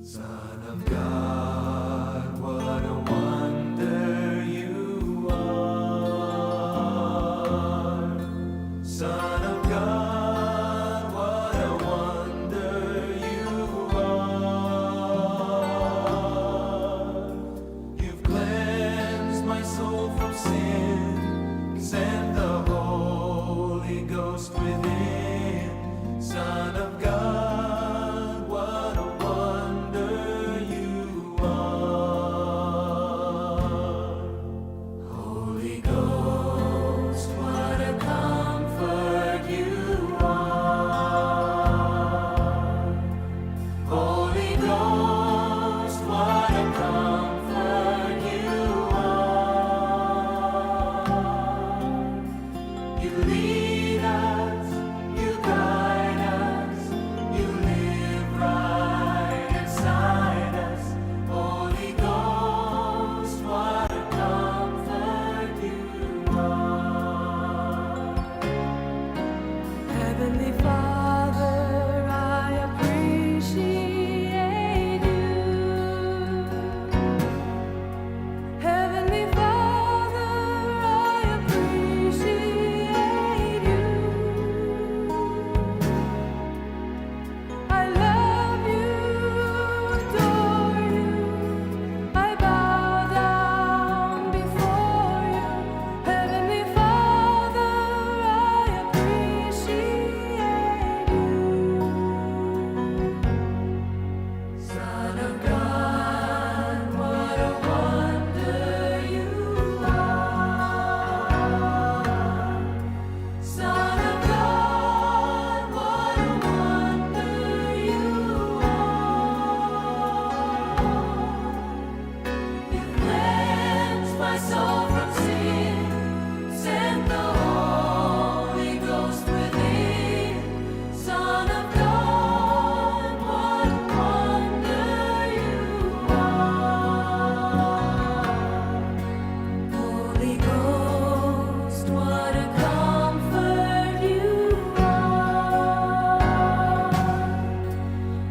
Son of God, what a wonder you are. Son of God, what a wonder you are. You've cleansed my soul from sin, sent the Holy Ghost within. Son of God, what a wonder you are. Holy Ghost, what a comfort you are. Holy Ghost, what a comfort you are. You lead us, you guide us, you live right inside us. Holy Ghost, what a comfort you are. Heavenly Father, I appreciate you. Heavenly Father, I appreciate you. I love you, adore you. I bow down before you. Heavenly Father, I appreciate you. Son of God, what a wonder you are. Son of God, what a wonder you are. You cleansed my soul from sin, sent the Holy Ghost within. Son of God, what a wonder you are. Holy Ghost, what a comfort you are.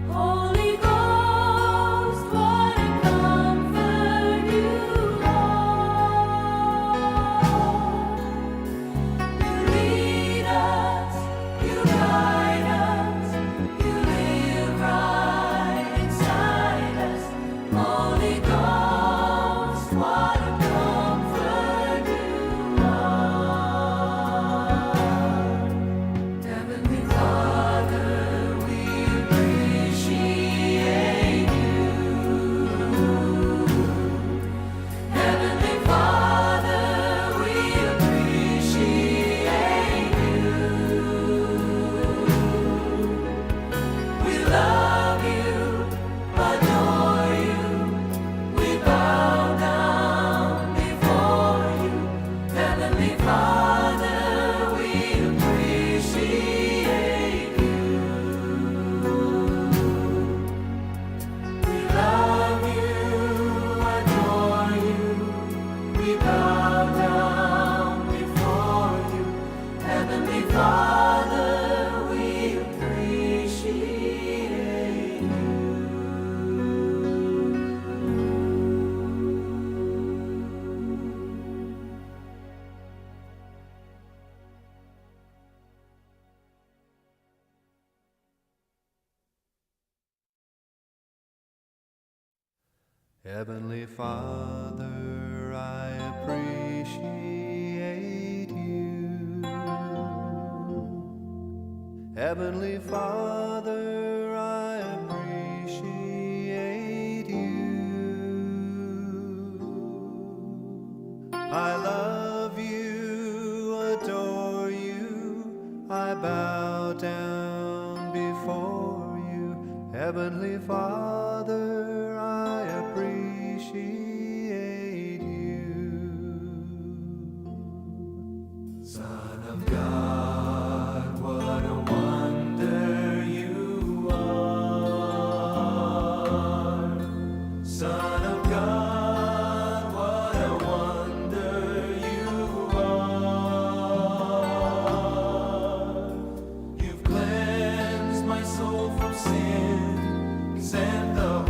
Holy Ghost, what a comfort you are. You lead us, you guide us, you live right inside us. Holy Ghost, what a comfort you are. Heavenly Father, we appreciate you. Heavenly Father, we appreciate you. We love you, adore you. We bow down before you. Heavenly Father, we appreciate you. We love you, adore you. We bow down before you. Heavenly Father, we appreciate you. Heavenly Father, I appreciate you. Heavenly Father, I appreciate you. I love you, adore you, I bow down before you. Heavenly Father, I appreciate you. Son of God, what a wonder you are. Son of God, what a wonder you are. You've cleansed my soul from sin, sent the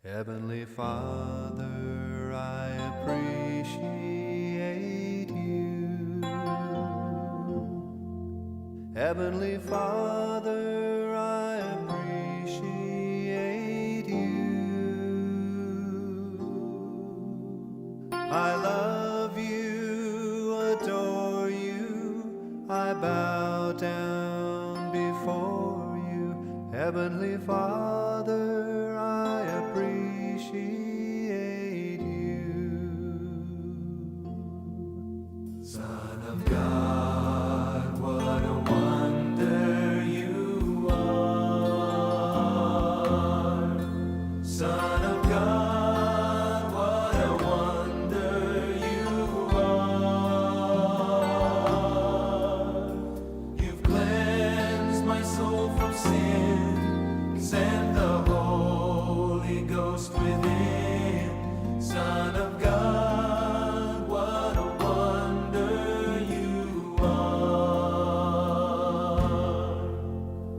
Heavenly Father, I appreciate you. Heavenly Father, I appreciate you. I love you, adore you, I bow down before you. Heavenly Father, I appreciate you. Son of God, what a wonder you are. Son of God, what a wonder you are. You've cleansed my soul from sin, sent the Holy Ghost within. Son of God, what a wonder you are.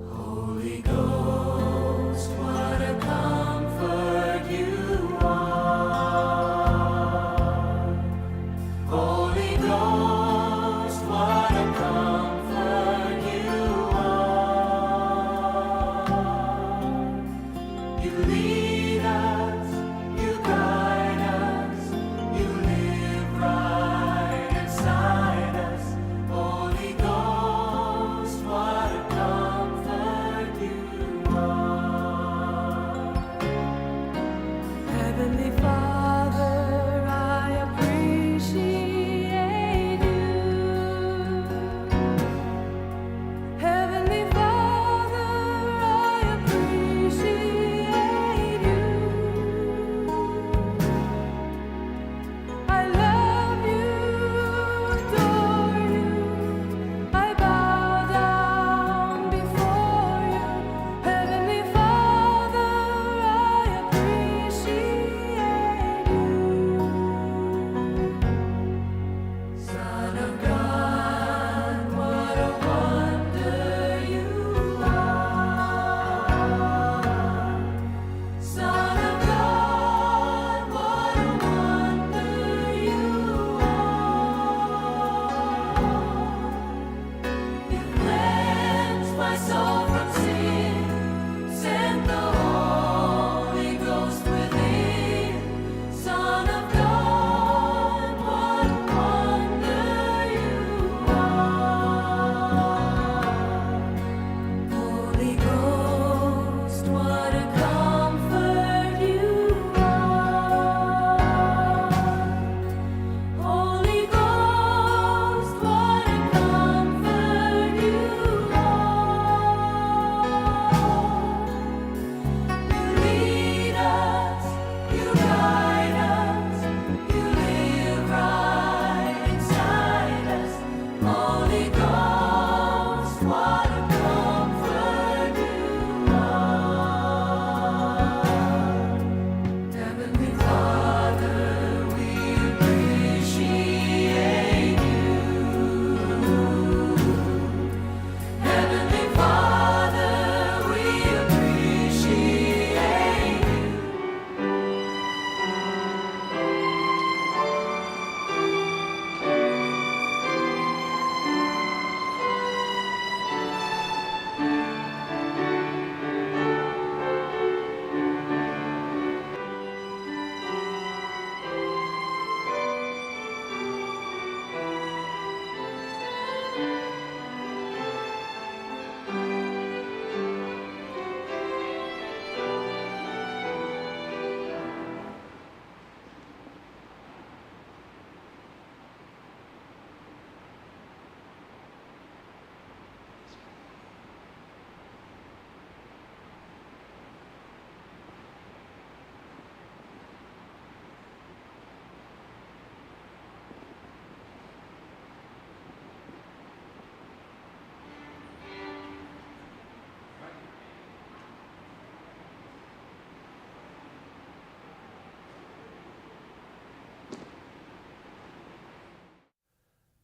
Holy Ghost, what a comfort you are. Holy Ghost, what a comfort you are. You lead us, you guide us, you live right inside us. Holy Ghost, what a comfort you are. Heavenly Father, I appreciate you. Heavenly Father, I appreciate you. I love you, adore you. I bow down before you. Heavenly Father, I appreciate you. Son of God, what a wonder you are. Son of God, what a wonder you are. You cleansed my soul from sin, sent the Holy Ghost within. Son of God, what a wonder you are. Holy Ghost, what a comfort you are. Holy Ghost, what a comfort you are. You lead us, you guide us, you live right inside us. Holy Ghost, what a comfort you are. Heavenly Father, we appreciate you. Heavenly Father, we appreciate you.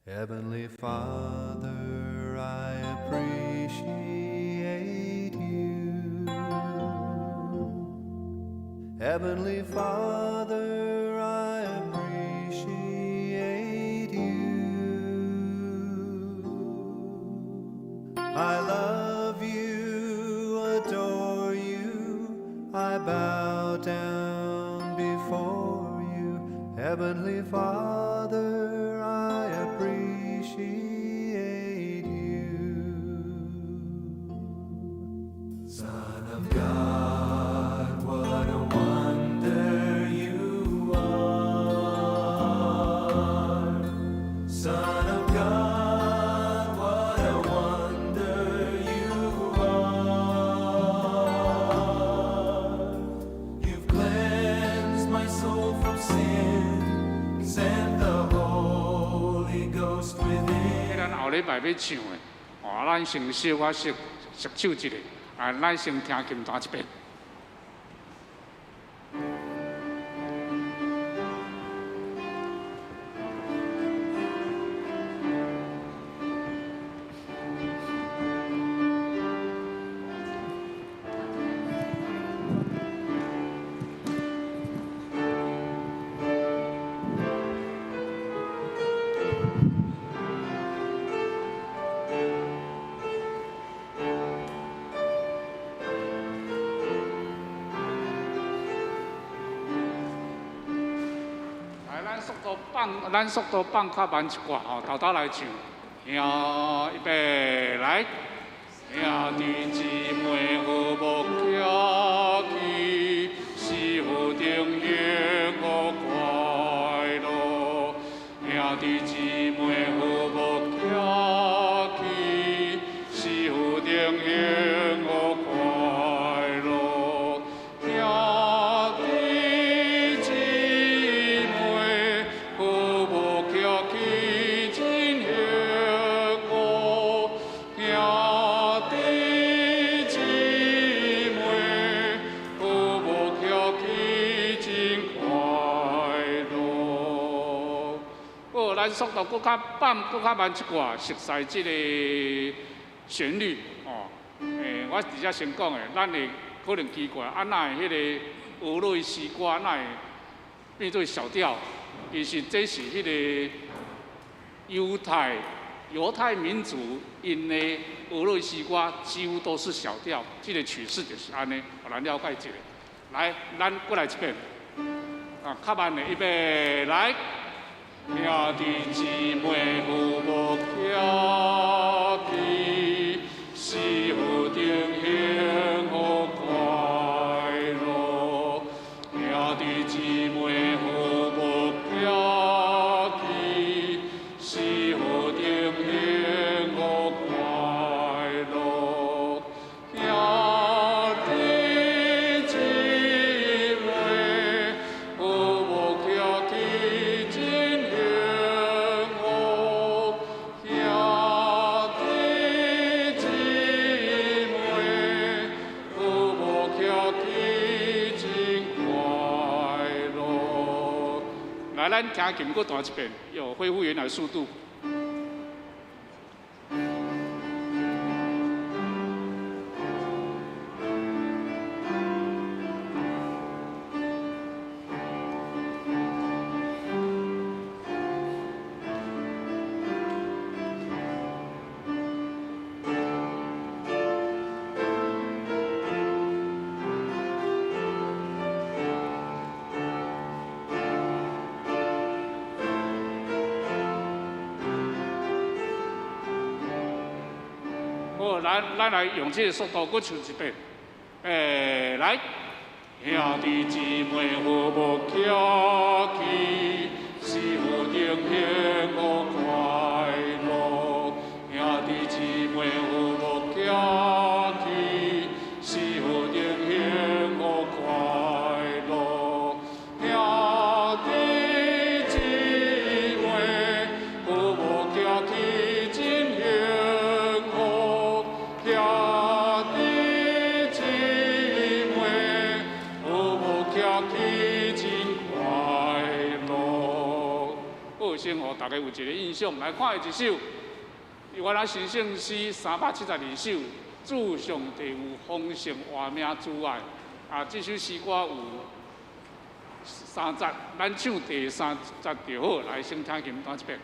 Heavenly Father, I appreciate you. Heavenly Father, I appreciate you. I love you, adore you, I bow down before you. Heavenly Father, I appreciate you. Son of God, what a wonder you are. Son of God, what a wonder you are. You've cleansed my soul from sin, sent the Holy Ghost within. 彼咱後禮拜欲唱的，哦，咱先小可熟熟手一下，啊，咱先聽琴彈一遍。來，咱速度放較慢一寡吼，沓沓來唱。兄，預備來。兄弟姊妹和睦徛起，是何等幸福快樂。兄弟姊妹和睦徛起，是何等幸福快樂。兄弟姊妹和睦徛起，真幸福。兄弟姊妹和睦徛起，真快樂。好，咱速度閣較放，閣較慢一寡，熟悉這個旋律哦。我佇遮先講的，咱會可能奇怪，啊，哪會彼个俄羅斯歌，哪會變做小調？其實這是彼個猶太民族𪜶的俄羅斯歌幾乎都是小調，這個曲式就是按呢，予咱了解一下。來，咱閣來一遍，啊，較慢的，預備，來。兄弟姊妹和睦徛起，是何等幸福快樂。兄弟姊妹和睦徛起，是何等幸福快樂。兄弟姊妹和睦徛起，真幸福。兄弟姊妹和睦徛起，真快樂。來，咱聽琴閣彈一遍，又恢復原來速度。好，咱來用這個速度閣唱一遍。來，兄弟姊妹和睦徛起，是何等幸福快樂。兄弟姊妹和睦徛起，是何等幸福快樂。兄弟姊妹和睦徛起，真幸福。兄弟姊妹和睦徛起，真快樂。好，先予大家有一個印象，來看一首，原來神聖詩372首，主上帝有豐盛活命之愛。啊，這首詩歌有三節，咱唱第三節就好。來，先聽琴彈一遍。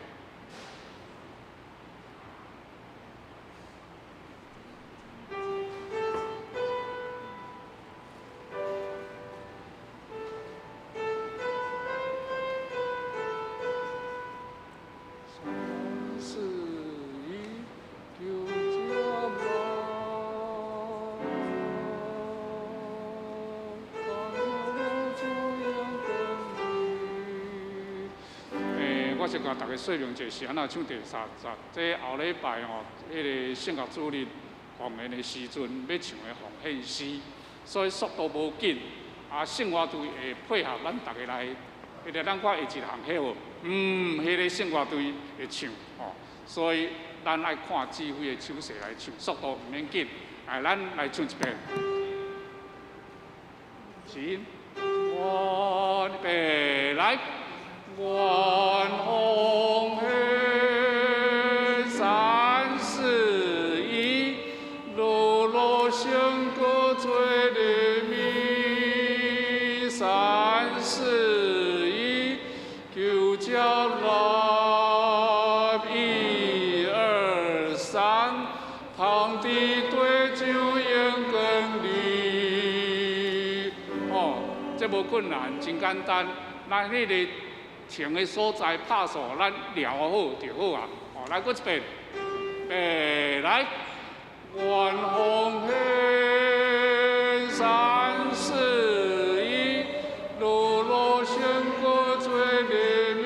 三四一，九加八，我先共大家說明一下是按怎唱第三節。這後禮拜吼，彼個聖樂主日奉獻的時陣，欲唱的奉獻詩，所以速度無緊。啊，聖樂隊會配合咱逐家來，彼個咱看下一項彼無？彼個聖樂隊會唱吼，所以咱愛看指揮的手勢來唱，速度毋免緊。來，咱來唱一遍。請，我預備來。願奉獻三四一，路路勝過做禮物。三四一，求接納一二三，堂弟對酒應跟你。哦，這無困難，真簡單。咱彼個停的所在拍數，咱聊好就好啊。哦，來閣一遍，來，願奉獻三四一，路路勝過做禮物。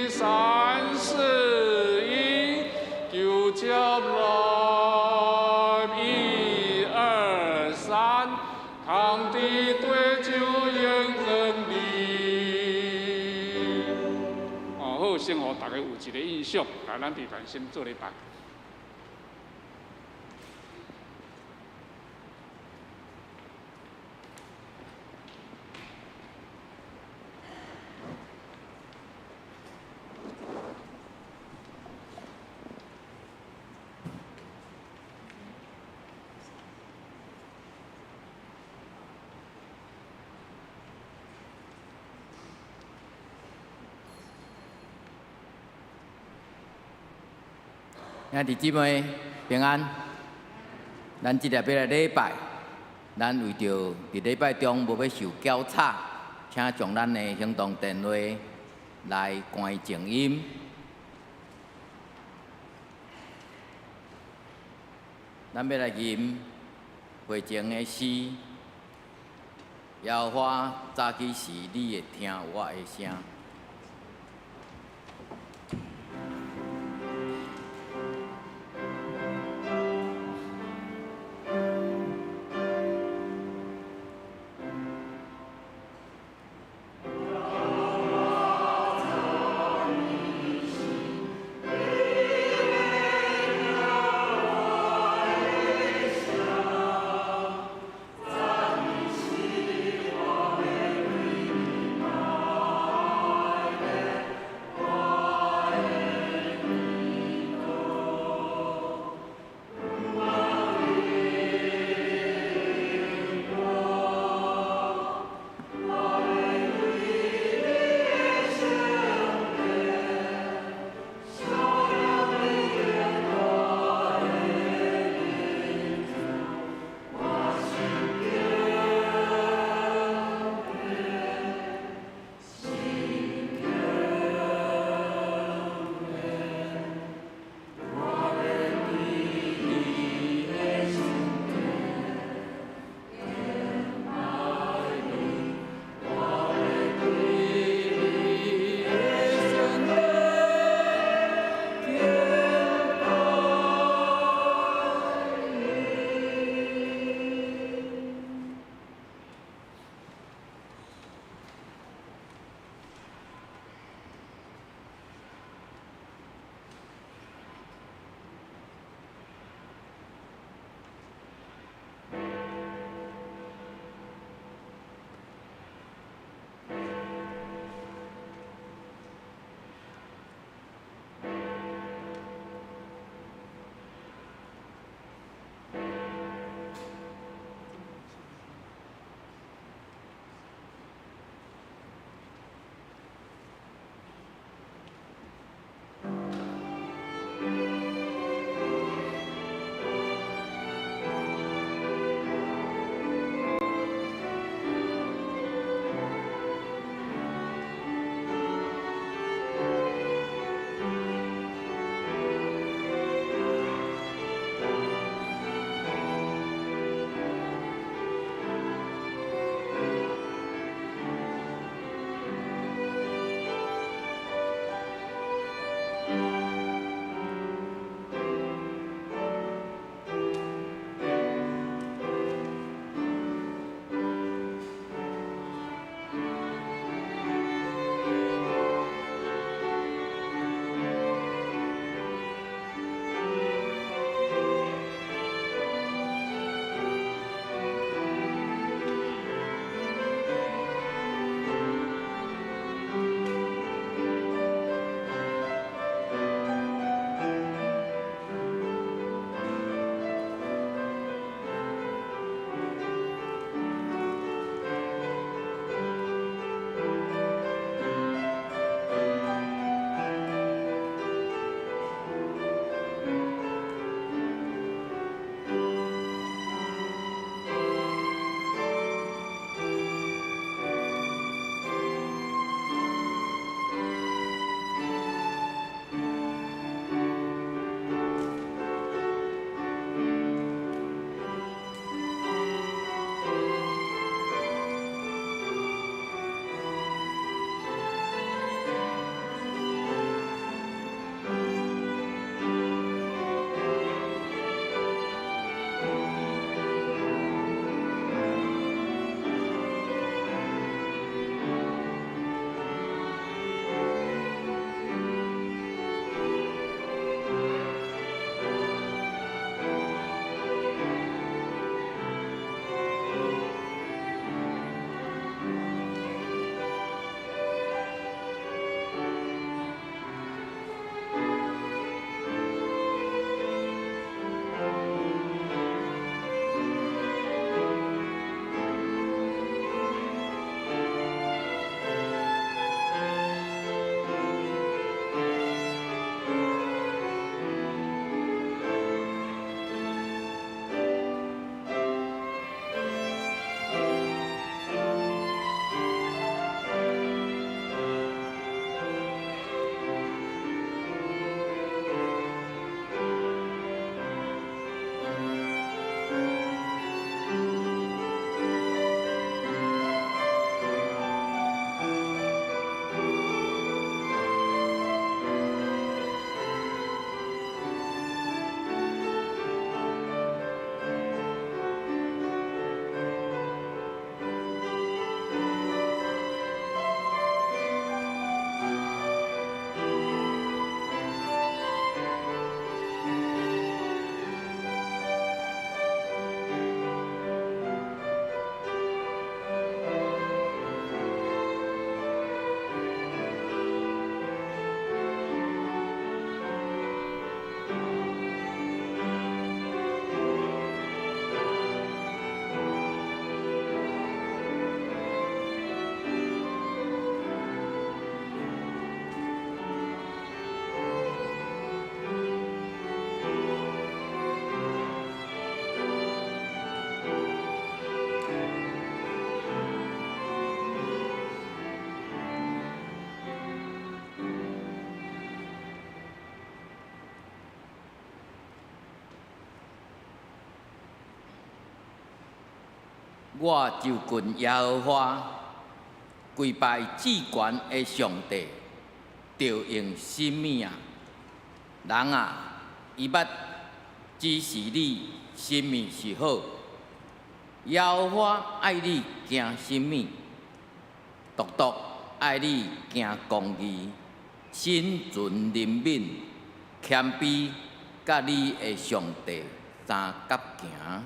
三四一，求接納一二三，堂弟對酒應跟你。哦，好，先予大家有一個印象，來，咱平凡先做禮拜。兄弟姊妹平安，咱這禮拜來禮拜，咱為著佇禮拜中無欲受攪吵，請將咱的行動電話來關靜音。咱欲來吟會前的詩，耶和華早起時，你會聽我的聲。我就近耶和華，跪拜至懸的上帝，著用什物啊？人啊，伊捌指示你什物是好？耶和華愛你行什物？獨獨愛你行公義，心存憐憫，謙卑，佮你的上帝相佮行。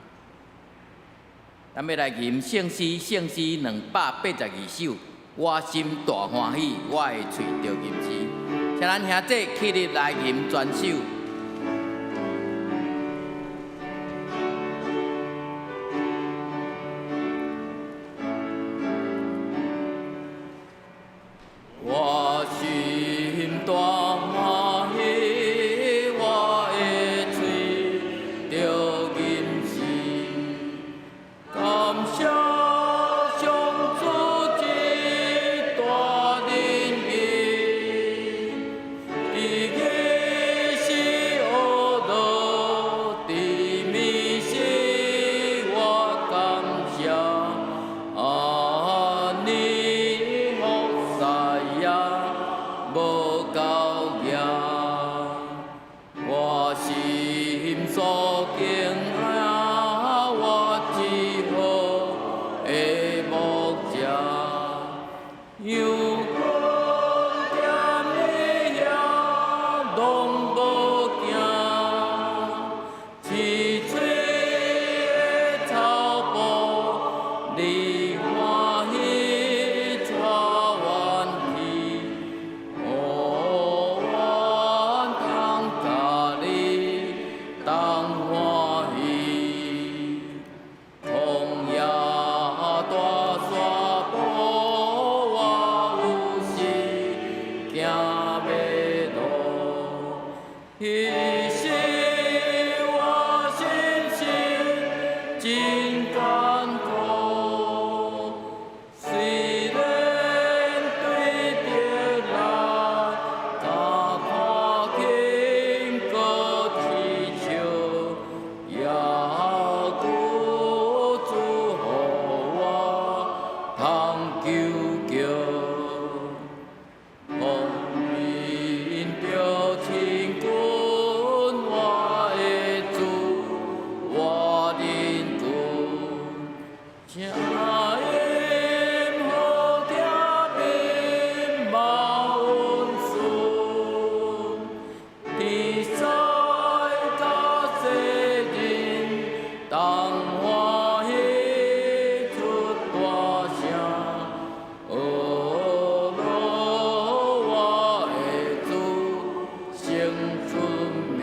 咱欲來吟聖詩，聖詩282首，我心大歡喜，我的喙著吟詩。請咱兄弟起立來吟全首。我心大歡喜，我的喙著吟詩，感謝上主這大仁義，佇義是學樂，佇美是我感謝。阿尼福賽亞無夠額，我心所敬愛，我至好的牧者，羊群踮咧遐攏無驚，青翠的草埔，你歡喜帶阮去，予阮通佮你同歡喜。曠野大山坡，我有時行迷路，彼時我心情真艱苦，雖然對著來敢看輕閣起笑，猶閣主予我通求救。奉面著親近我的主，我鄰近，聲音好聽面貌溫順，天使佮世人同歡喜出大聲，呵咾我的主聖出名。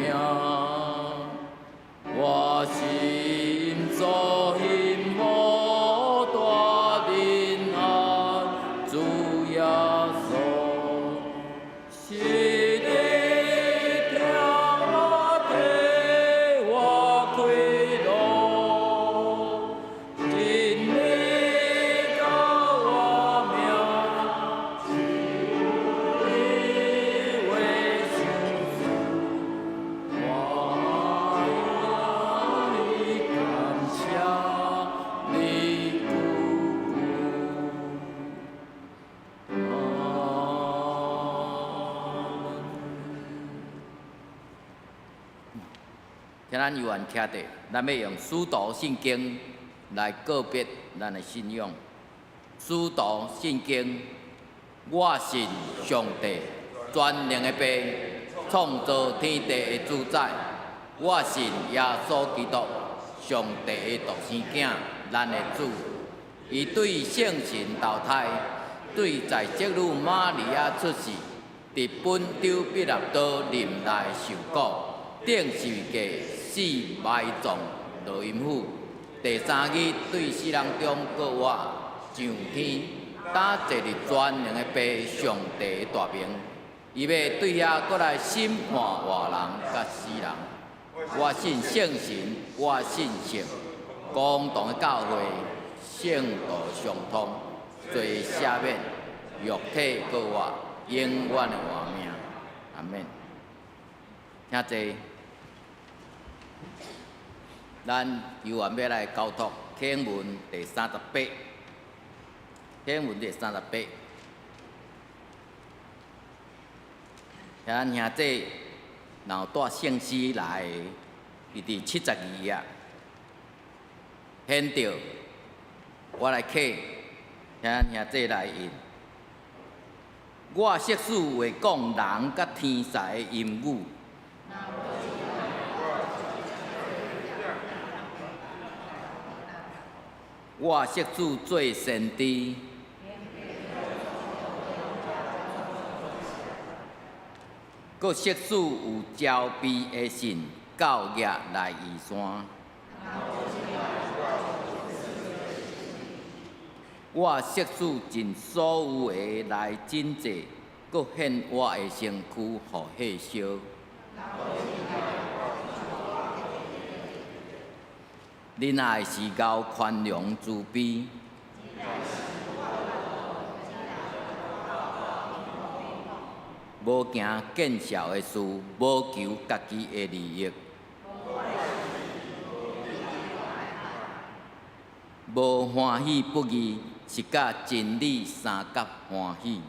我心所欣慕大仁愛主耶穌，是你疼我替我開路，真理教我命，你話相似，我愛感謝你久久。阿門。請咱猶原徛佇，咱欲用使徒信經來告別咱的信仰。使徒信經，我信上帝全能的父，創造天地的主宰。我信耶穌基督，上帝的獨生囝，咱的主。伊對聖神投胎，對在聖女瑪利亞出世，佇本丟彼拉多任內受苦，釘十字架死埋葬落陰府。第三日對死人中復活，上天，擔坐佇全能的父上帝的大爿。伊欲對遐閣來審判活人佮死人。我信聖神，我信聖公同的教會，聖徒相通，罪赦免，肉體復活，永遠的活命。阿門。請坐。咱猶原欲來交託，啟英文第三十八，啟英文第三十八。遐咱兄弟若有帶聖詩來的，伊佇72頁，現著我來啟，遐咱兄弟來印。我適使會講人佮天使的音語。我適使做先知，閣適使有慈悲的信到額來移山。我適使盡所有的來拯濟，閣獻我的身軀予火燒。仁愛是夠寬容慈悲，無驚見笑的事，無求家己的利益，無歡喜不義，是佮真理相佮歡喜。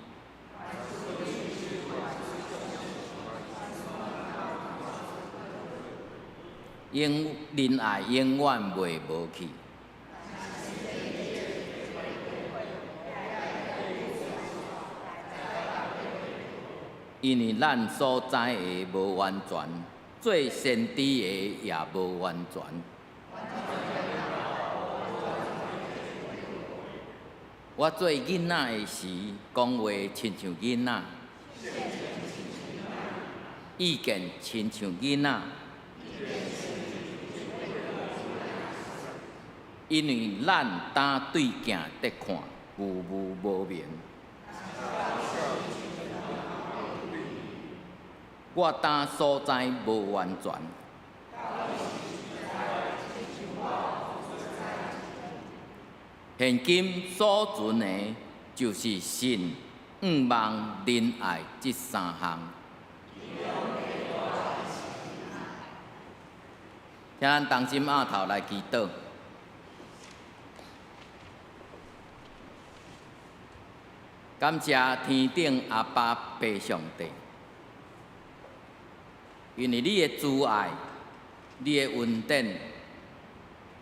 永仁愛永遠袂無去，因為咱所知的無完全，做先知的也無完全。我做囡仔的時，講話親像囡仔，意見親像囡仔。因為咱當對鏡佇看，霧霧無明。我當所知無完全。現今所存的，就是信、向望、仁愛這三項。請咱同心徼頭來祈禱。感謝天頂阿爸父上帝，因為你的慈愛、你的恩典，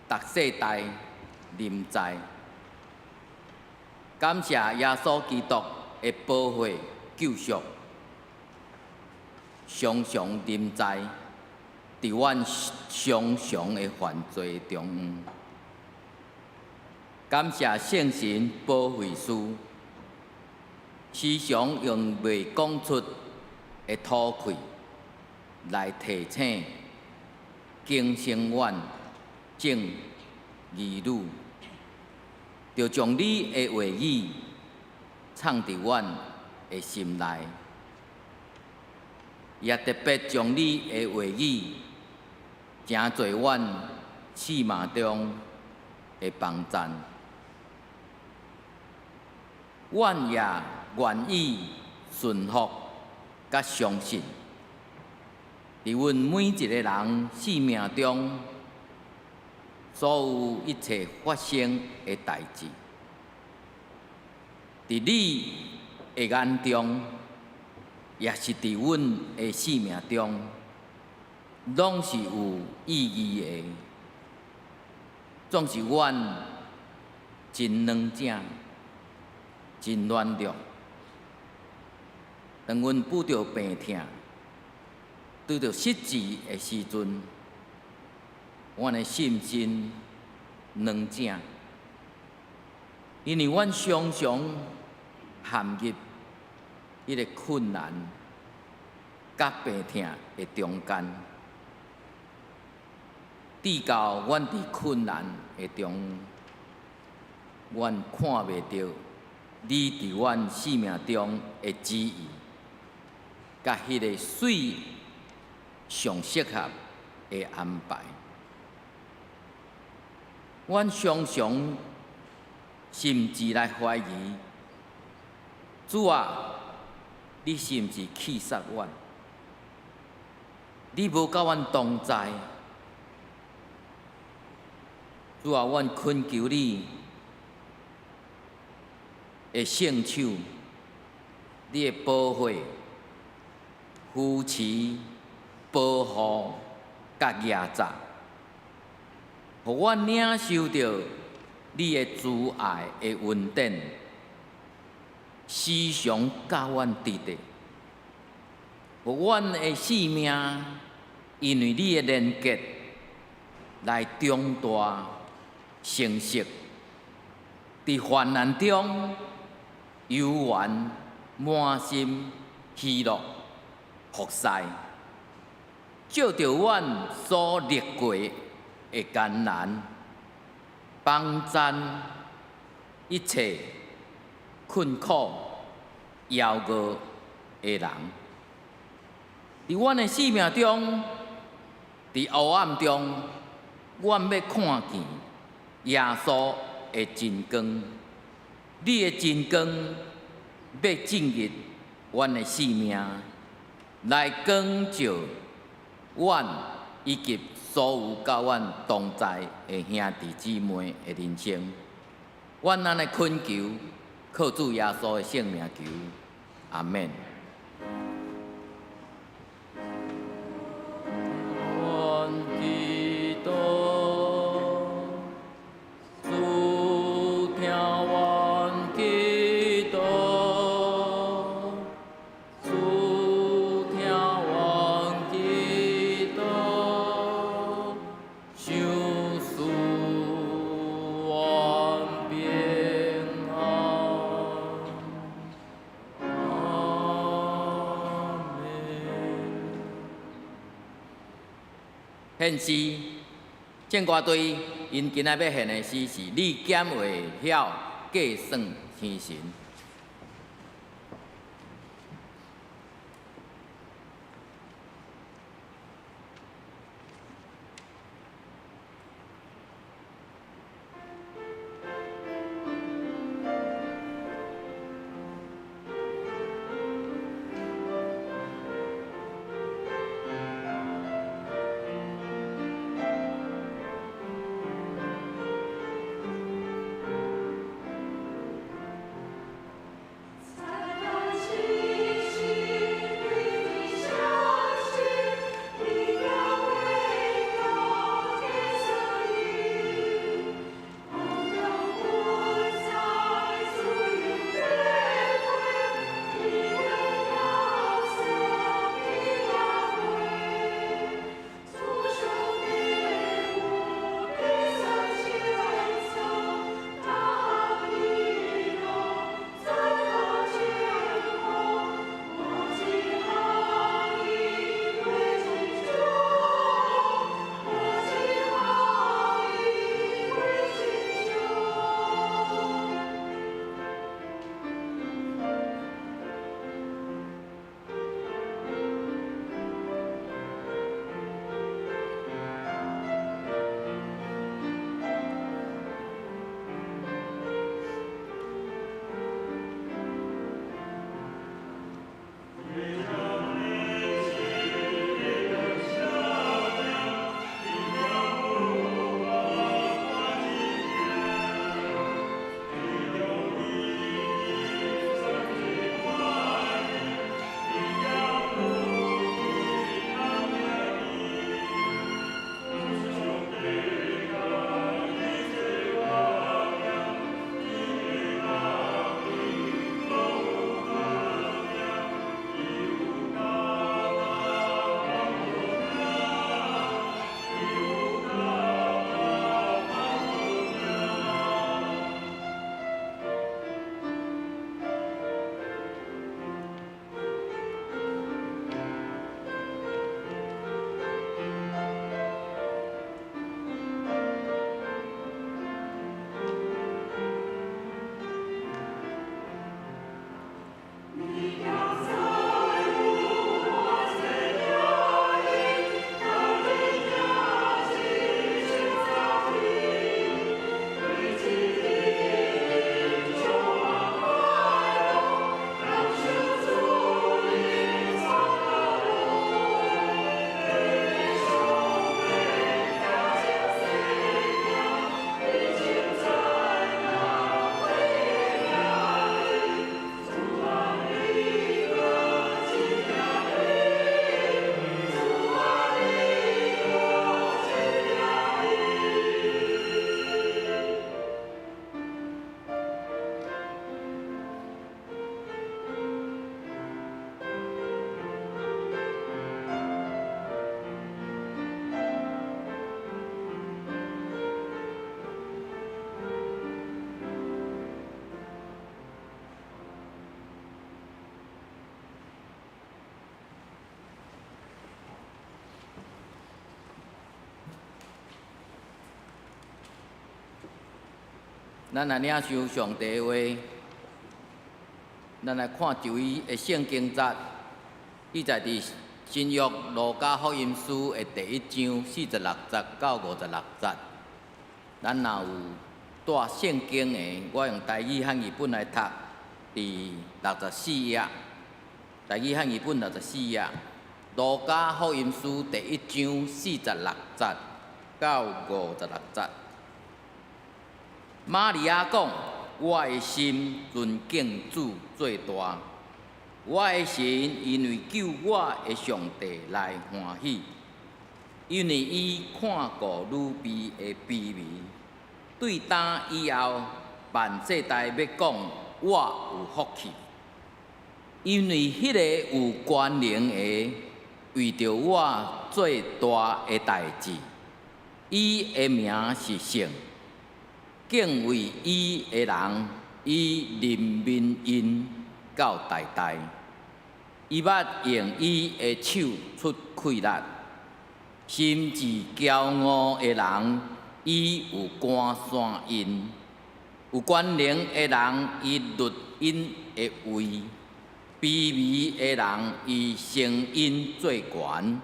逐世代臨在。感謝耶穌基督的寶血救贖，常常臨在，佇阮常常的犯罪中。感謝聖神保惠師，時常用袂講出的吐氣來提醒、警醒阮眾兒女，著將你的話語藏佇阮的心內，也特別將你的話語成做阮生命中的幫贊。阮也願意順服佮相信，佇阮每一個人生命中，所有一切發生的代誌，佇你的眼中，也是佇阮的生命中，攏是有意義的。總是阮真軟正，真軟弱。當阮拄著病痛、拄著失志的時陣，阮的心真軟正，因為阮常常陷入彼个困難佮病痛的中間，直到阮佇困難的中，阮看袂著你佇阮生命中的旨意，佮彼个媠上適合的安排。阮常常甚至來懷疑，主啊，你是毋是棄殺阮？你無佮阮同在？主啊，阮懇求你的聖手，你的寶血扶持、保護、佮額罩，予阮領受著你的慈愛的恩典，時常佮阮佇咧，予阮的性命因為你的連結來長大成熟，佇患難中悠然滿心喜樂服侍，藉著阮所歷過的艱難，幫贊一切困苦、枵餓的人。佇阮的生命中，佇黑暗中，阮欲看見耶穌的真光。你的真光欲進入阮的生命，來光照阮以及所有佮阮同在的兄弟姊妹的人生。阮按呢懇求，靠主耶穌的聖名求，阿們。阮祈禱，主聽阮祈禱，主聽阮祈禱，賞賜阮平安。阿們。獻詩，聖歌隊𪜶今仔欲獻的詩是《你敢會曉計算星辰》。咱來領受上帝的話，咱來看一位的聖經節，記載佇新約路加福音書的第一章四十六節到五十六節。咱若有帶聖經的，我用台語漢語本來讀，佇六十四頁。台語漢語本六十四頁，路加福音書第一章四十六節到五十六節。瑪利亞講：我的心尊敬主做大，我的神因為救我的上帝來歡喜，因為伊看顧女婢的卑微。對今以後，萬世代欲講我有福氣，因為彼个有權能的為著我做大的代誌，伊的名是聖。敬畏伊的人，伊憐憫𪜶到代代。伊捌用伊的手出氣力，心志驕傲的人，伊有趕散𪜶；有權能的人，伊奪𪜶的位；卑微的人，伊升𪜶做懸；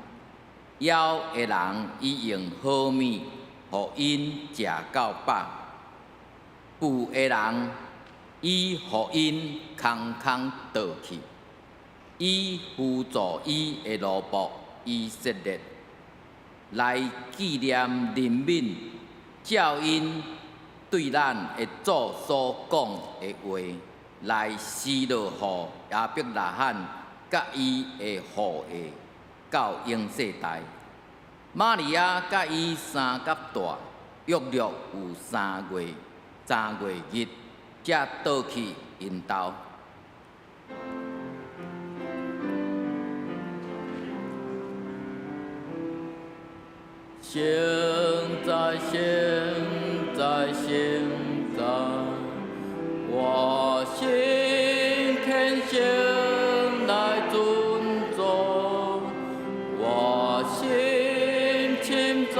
枵的人，伊用好物予𪜶食到飽。富的人，伊予𪜶空空倒去；伊扶助伊的奴僕以色列，來紀念憐憫，照𪜶對咱的祖所講的話，來施樂予亞伯拉罕佮伊的後裔到永世代。瑪利亞佮伊相佮蹛，約略有三月。三月日，才倒去𪜶兜。聖哉，聖哉，聖哉，我心虔誠來尊主，我心深知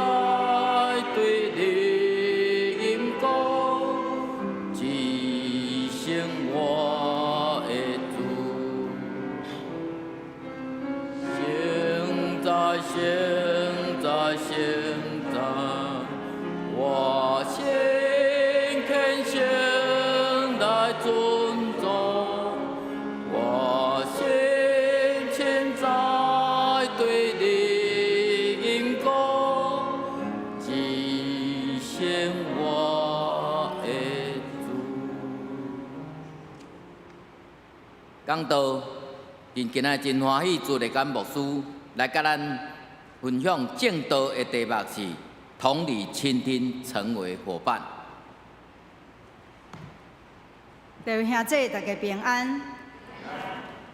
對你吟歌，至聖我的主。聖哉，聖哉，聖哉，我心虔誠來尊主，我心深知對你吟歌，至聖我的主。講道，今仔日真歡喜，朱麗甘牧師來佮咱分享證道的題目是“同你傾聽，成為夥伴”。各位兄弟，大家平安。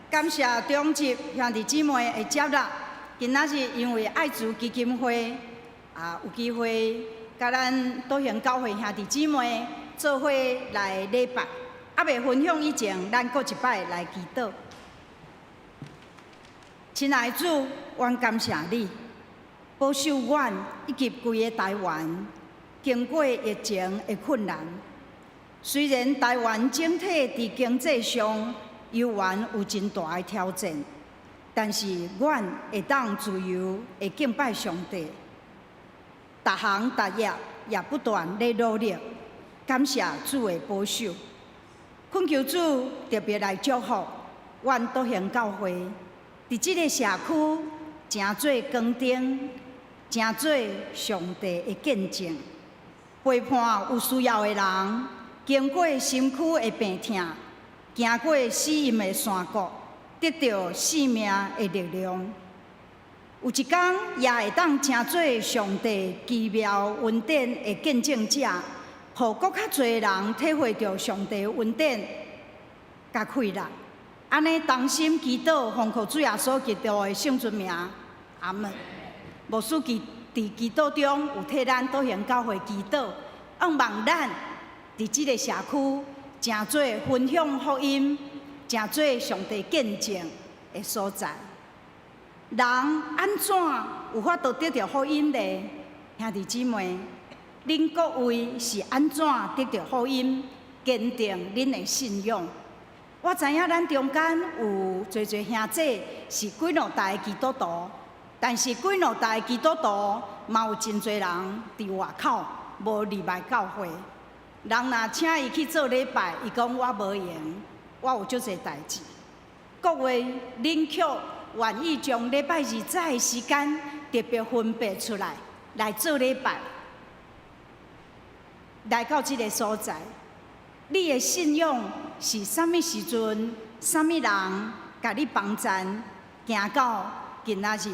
感謝中集兄弟姊妹的接納。今仔日因為愛慈基金會啊，有機會佮咱道行教會兄弟姊妹做伙來禮拜。猶未分享以前，咱閣一擺來祈禱。親愛的主，阮感謝你保守阮以及規个台灣經過疫情的困難。雖然台灣整體佇經濟上猶原有真大的挑戰，但是阮會當自由的敬拜上帝，逐行逐業也不斷咧努力，感謝主的保守。懇求主特別來祝福阮道行教會，佇這个社區成做光燈，成做上帝的見證，陪伴有需要的人，經過身軀的病痛，行過死蔭的山谷，得著生命的力量。有一天也會當成做上帝奇妙恩典的見證者，予閣較濟人體會著上帝恩典佮氣力。按呢同心祈禱，奉靠主耶穌基督的聖尊名，阿門。牧師佇祈禱中有替咱道行教會祈禱，向望咱佇這个社區成做分享福音、成做上帝見證的所在。人按怎有法度得著福音呢？兄弟姊妹，恁各位是按怎得著福音，堅定恁的信仰？我知影咱中間有濟濟兄弟是幾兩代的基督徒，但是幾兩代的基督徒嘛有真濟人佇外口無入來教會。人若請伊去做禮拜，伊講我無閒，我有足濟代誌。各位，恁卻願意將禮拜二早的時間特別分別出來來做禮拜，來到這个所在，你的信仰是啥物時陣、啥物人共你幫贊，行到今仔日？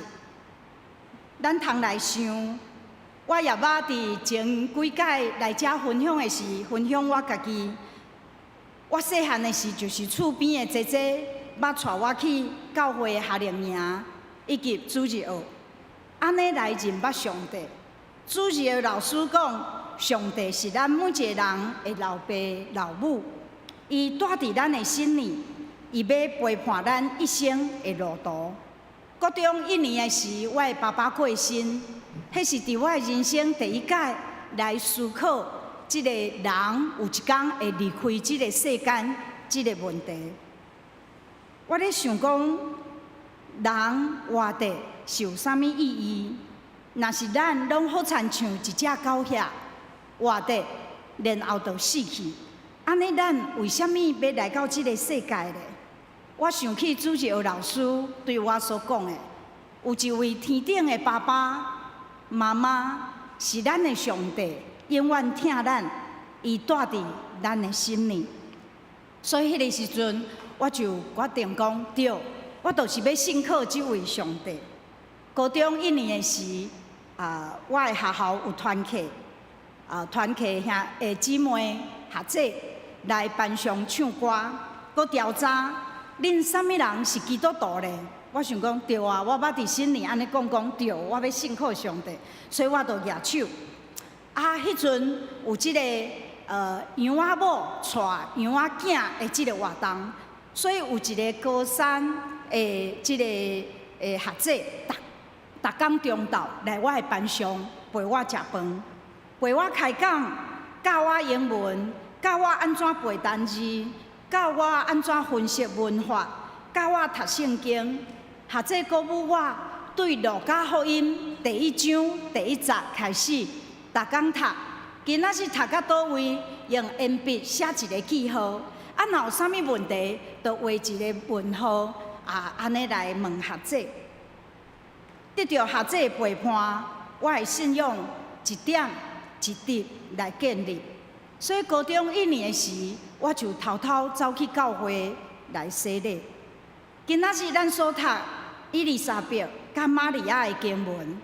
咱通來想，我也捌佇前幾擺來遮分享的時，分享我家己。我細漢的時，就是厝邊的姐姐捌帶我去教會的夏令營，以及主日學，按呢來認捌上帝。主日學老師講，上帝是咱每一个人的老爸老母，伊蹛佇咱的心裡，伊欲陪伴咱一生的路途。國中一年的時，我的爸爸過身，彼是佇我的人生第一擺來思考，這个人有一工會離開這个世間，這个問題。我咧想講，人活著是有啥物意義？若是咱攏好親像一隻狗遐活著，然後就死去，按呢咱為啥物欲來到這个世界咧？我想起主日學老師對我所講的，有一位天頂的爸爸媽媽是咱的上帝，永遠疼咱，伊蹛佇咱的心裡。所以彼个時陣，我就決定講，對，我就是欲信靠這位上帝。高中一年的時，啊，我的學校有團契，啊，團契兄的姊妹學姐來班上唱歌，閣調查恁啥物人是基督徒咧？我想講對啊，我捌佇心裡按呢講講對，我欲信靠上帝，所以我就舉手。啊，彼陣有這个養仔某帶養仔囝的這个活動，所以有一个高三的這个學姐，逐逐工中晝來我的班上陪我食飯，陪我開講，教我英文，教我按怎背單字，教我按怎分析文法，教我讀聖經。學姐鼓舞我對路加福音第一章第一節開始，逐工讀。今仔日讀到佗位，用鉛筆寫一个記號。啊，若有啥物問題，就畫一个問號，啊，按呢來問學姐。得著學姐的陪伴，我的信仰一點一滴來建立。所以高中一年的時，我就偷偷走去教會來洗禮。今仔日咱所讀伊麗莎白佮瑪利亞的經文，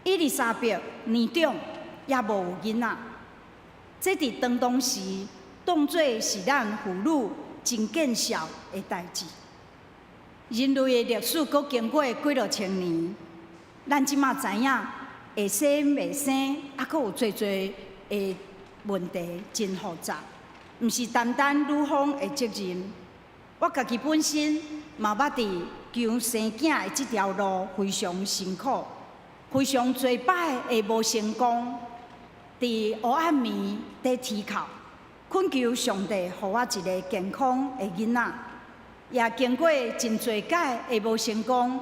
伊麗莎白年長猶無有囡仔，這佇當當時當做是咱婦女真見笑的代誌。人類的歷史閣經過幾落千年，咱這馬知影會生袂生，猶閣有濟濟的問題真複雜，毋是單單女方的責任。我家己本身嘛捌佇求生囝的這條路非常辛苦，非常濟擺的無成功。佇黑暗暝佇天哭，懇求上帝予我一个健康的囡仔，也經過真濟擺的無成功。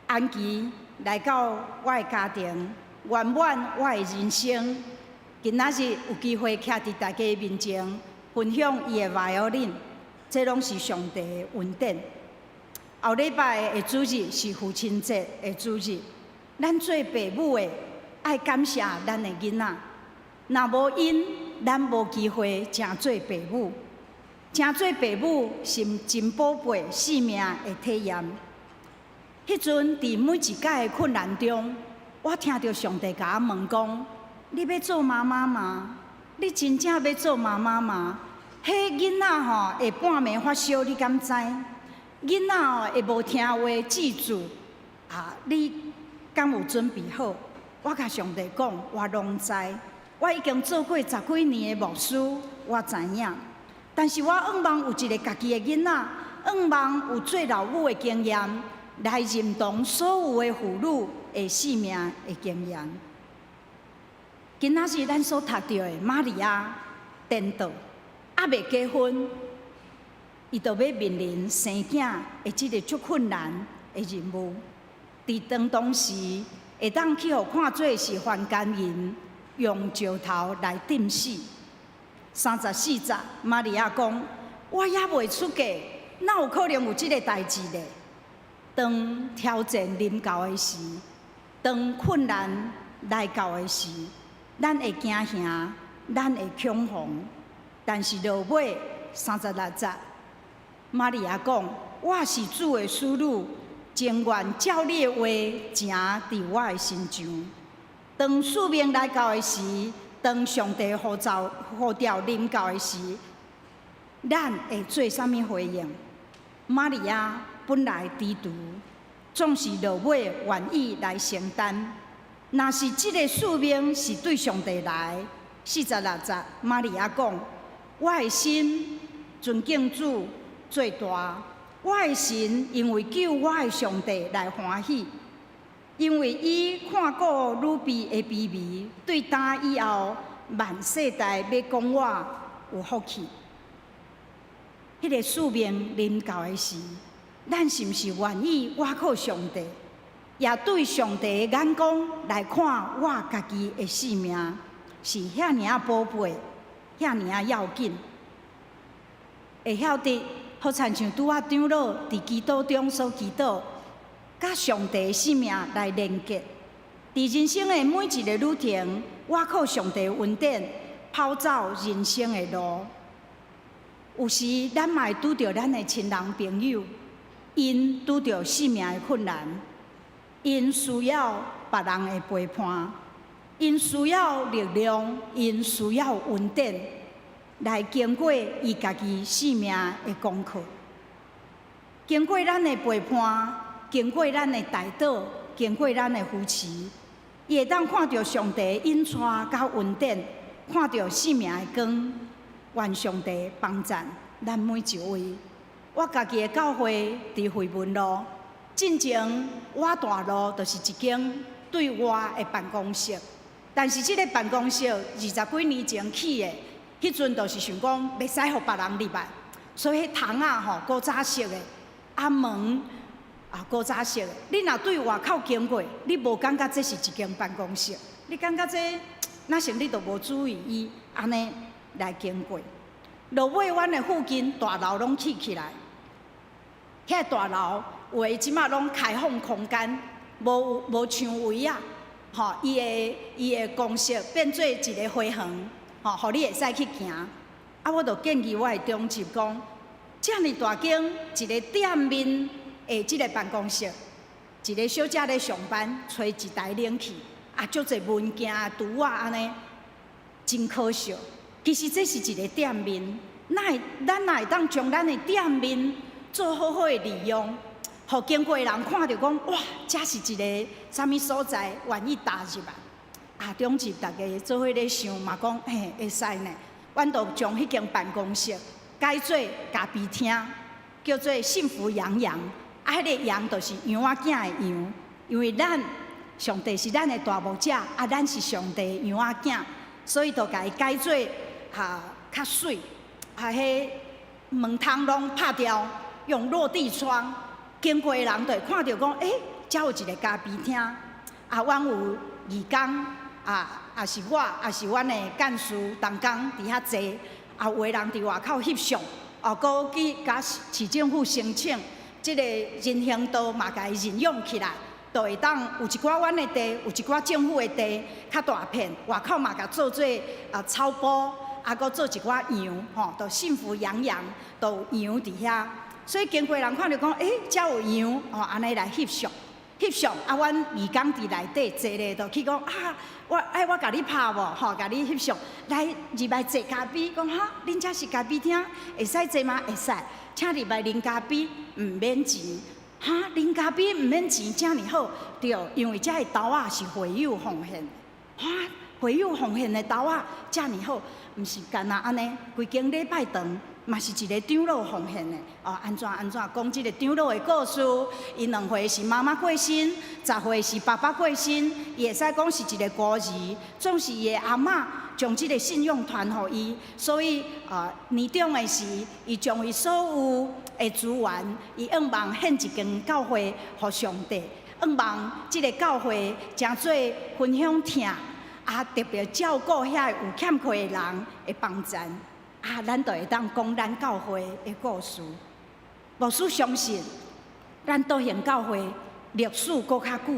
安琪來到我的家庭，圓滿我的人生。今仔日有機會徛佇大家面前，分享伊的 violin，這攏是上帝的恩典。後禮拜的主日是父親節的主日，咱做爸母的愛感謝咱的囡仔，若無𪜶，咱無機會成做爸母。成做爸母是真寶貝性命的體驗。彼陣佇每一擺的困難中，我聽著上帝共我問講：你欲做媽媽嗎？你真正欲做媽媽嗎？彼囡仔吼會半暝發燒，你敢知？囡仔吼會無聽話、拒絕啊！你敢有準備好？我共上帝講，我攏知。我已經做過十幾年的牧師，我知影。但是我向望有一个家己的囡仔，向望有做老母的經驗，來認同所有的婦女的性命的經驗。今仔日咱所讀著的瑪利亞顛倒，猶未結婚，伊就欲面臨生囝的這个足困難的任務。佇當當時會當去予看做是犯姦淫，用石頭來釘死。34節，瑪利亞講：我猶未出嫁，哪有可能有這个代誌呢？當挑戰臨到的時，當困難來到的時，咱會驚嚇，咱會恐慌。但是落尾36節，瑪利亞講：我是主的使女，情願照你的話成佇我的身上。當使命來到的時，當上帝呼召呼召臨到的時，咱會做啥物回應？瑪利亞本來遲遲，總是落尾願意來承擔。若是這个使命是對上帝來，46節，瑪利亞講：我的心尊敬主最大，我的神因為救我的上帝來歡喜，因為伊看顧女婢的卑微，對今以後萬世代欲講我有福氣。彼个使命臨到的時，咱是毋是願意倚靠上帝，也對上帝的眼光來看我家己的性命，是遐爾仔寶貝，遐爾仔要緊。會曉得，好親像拄仔長老佇祈禱中所祈禱，佮上帝的性命來連結。佇人生的每一個旅程，倚靠上帝恩典，跑走人生的路。有時咱嘛會拄著咱的親人朋友，𪜶拄著性命的困難，𪜶需要別人的陪伴，𪜶需要力量，𪜶需要恩典，來經過伊家己性命的功課。經過咱的陪伴，經過咱的代禱，經過咱的扶持，伊會當看著上帝引帶佮恩典，看著性命的光。願上帝幫贊咱每一位。我家己的教會佇惠民路，進前我大路就是一間對外的辦公室，但是這个辦公室20幾年前起的，彼陣就是想講袂使予別人入來，所以彼窗仔吼古早式的，啊門啊古早式的，你若對外口經過，你無感覺這是一間辦公室，你感覺這若是你都無注意伊按呢來經過。落尾，阮的附近大樓攏起起來，遐大樓有的這馬攏開放空間，無無牆圍仔，吼，伊的公設變做一个花園，吼，予你會使去行。啊，我就建議我的長執講，遮爾大間一个店面的這个辦公室，一个小姐咧上班，吹一台冷氣，啊，足濟文件櫥仔按呢，真可惜。其實這是一个店面，哪會咱若會當將咱的店面做好好的利用，予經過的人看著講，哇，這是一个啥物所在，願意踏入來。啊，長執逐家做伙咧想嘛，講嘿會使呢。阮就將彼間辦公室改做咖啡廳，叫做幸福羊羊。啊，彼个羊就是羊仔囝的羊，因為咱上帝是咱的大牧者，啊，咱是上帝的羊仔囝，所以就共伊改做。哈，較媠，啊，彼門窗攏拍掉，用落地窗，經過的人就會看著講，欸，遮有一个咖啡廳，啊，阮有義工，啊，也是我，也是阮的幹事同工佇遐坐，啊，有的人佇外口翕相，啊，閣去共市政府申請，這个人行道嘛，共伊認養起來，就會當有一寡阮的地，有一寡政府的地，較大片，外口嘛共做做啊草埔。啊，閣做一寡羊，吼，就幸福羊羊，都有羊佇遐，所以經過人看著講，欸，遮有羊，吼，按呢來翕相，翕相。啊，阮義工佇內底坐咧，就去講啊，我愛我共你拍無，吼，共你翕相，來入來坐咖啡，講哈，恁遮是咖啡廳，會使坐嗎？會使，請入來啉咖啡，毋免錢。哈，啉咖啡毋免錢，遮爾好，對，因為遮的豆仔是會友奉獻，哈。會友奉獻的豆仔遮爾好，毋是干焦按呢，規間禮拜堂，嘛是一个長老奉獻的哦。按怎按怎講這个長老的故事？伊2歲是媽媽過身，10歲是爸爸過身，伊會使講是一个孤兒，總是伊的阿嬤將這个信仰傳予伊，所以啊年長的時，伊將伊所有的資源，伊向望獻一間教會予上帝，向望這个教會成做分享疼，啊特別照顧遐有欠缺的人的幫贊，啊咱就會當講咱教會的故事。牧師相信，咱道行教會歷史閣較久，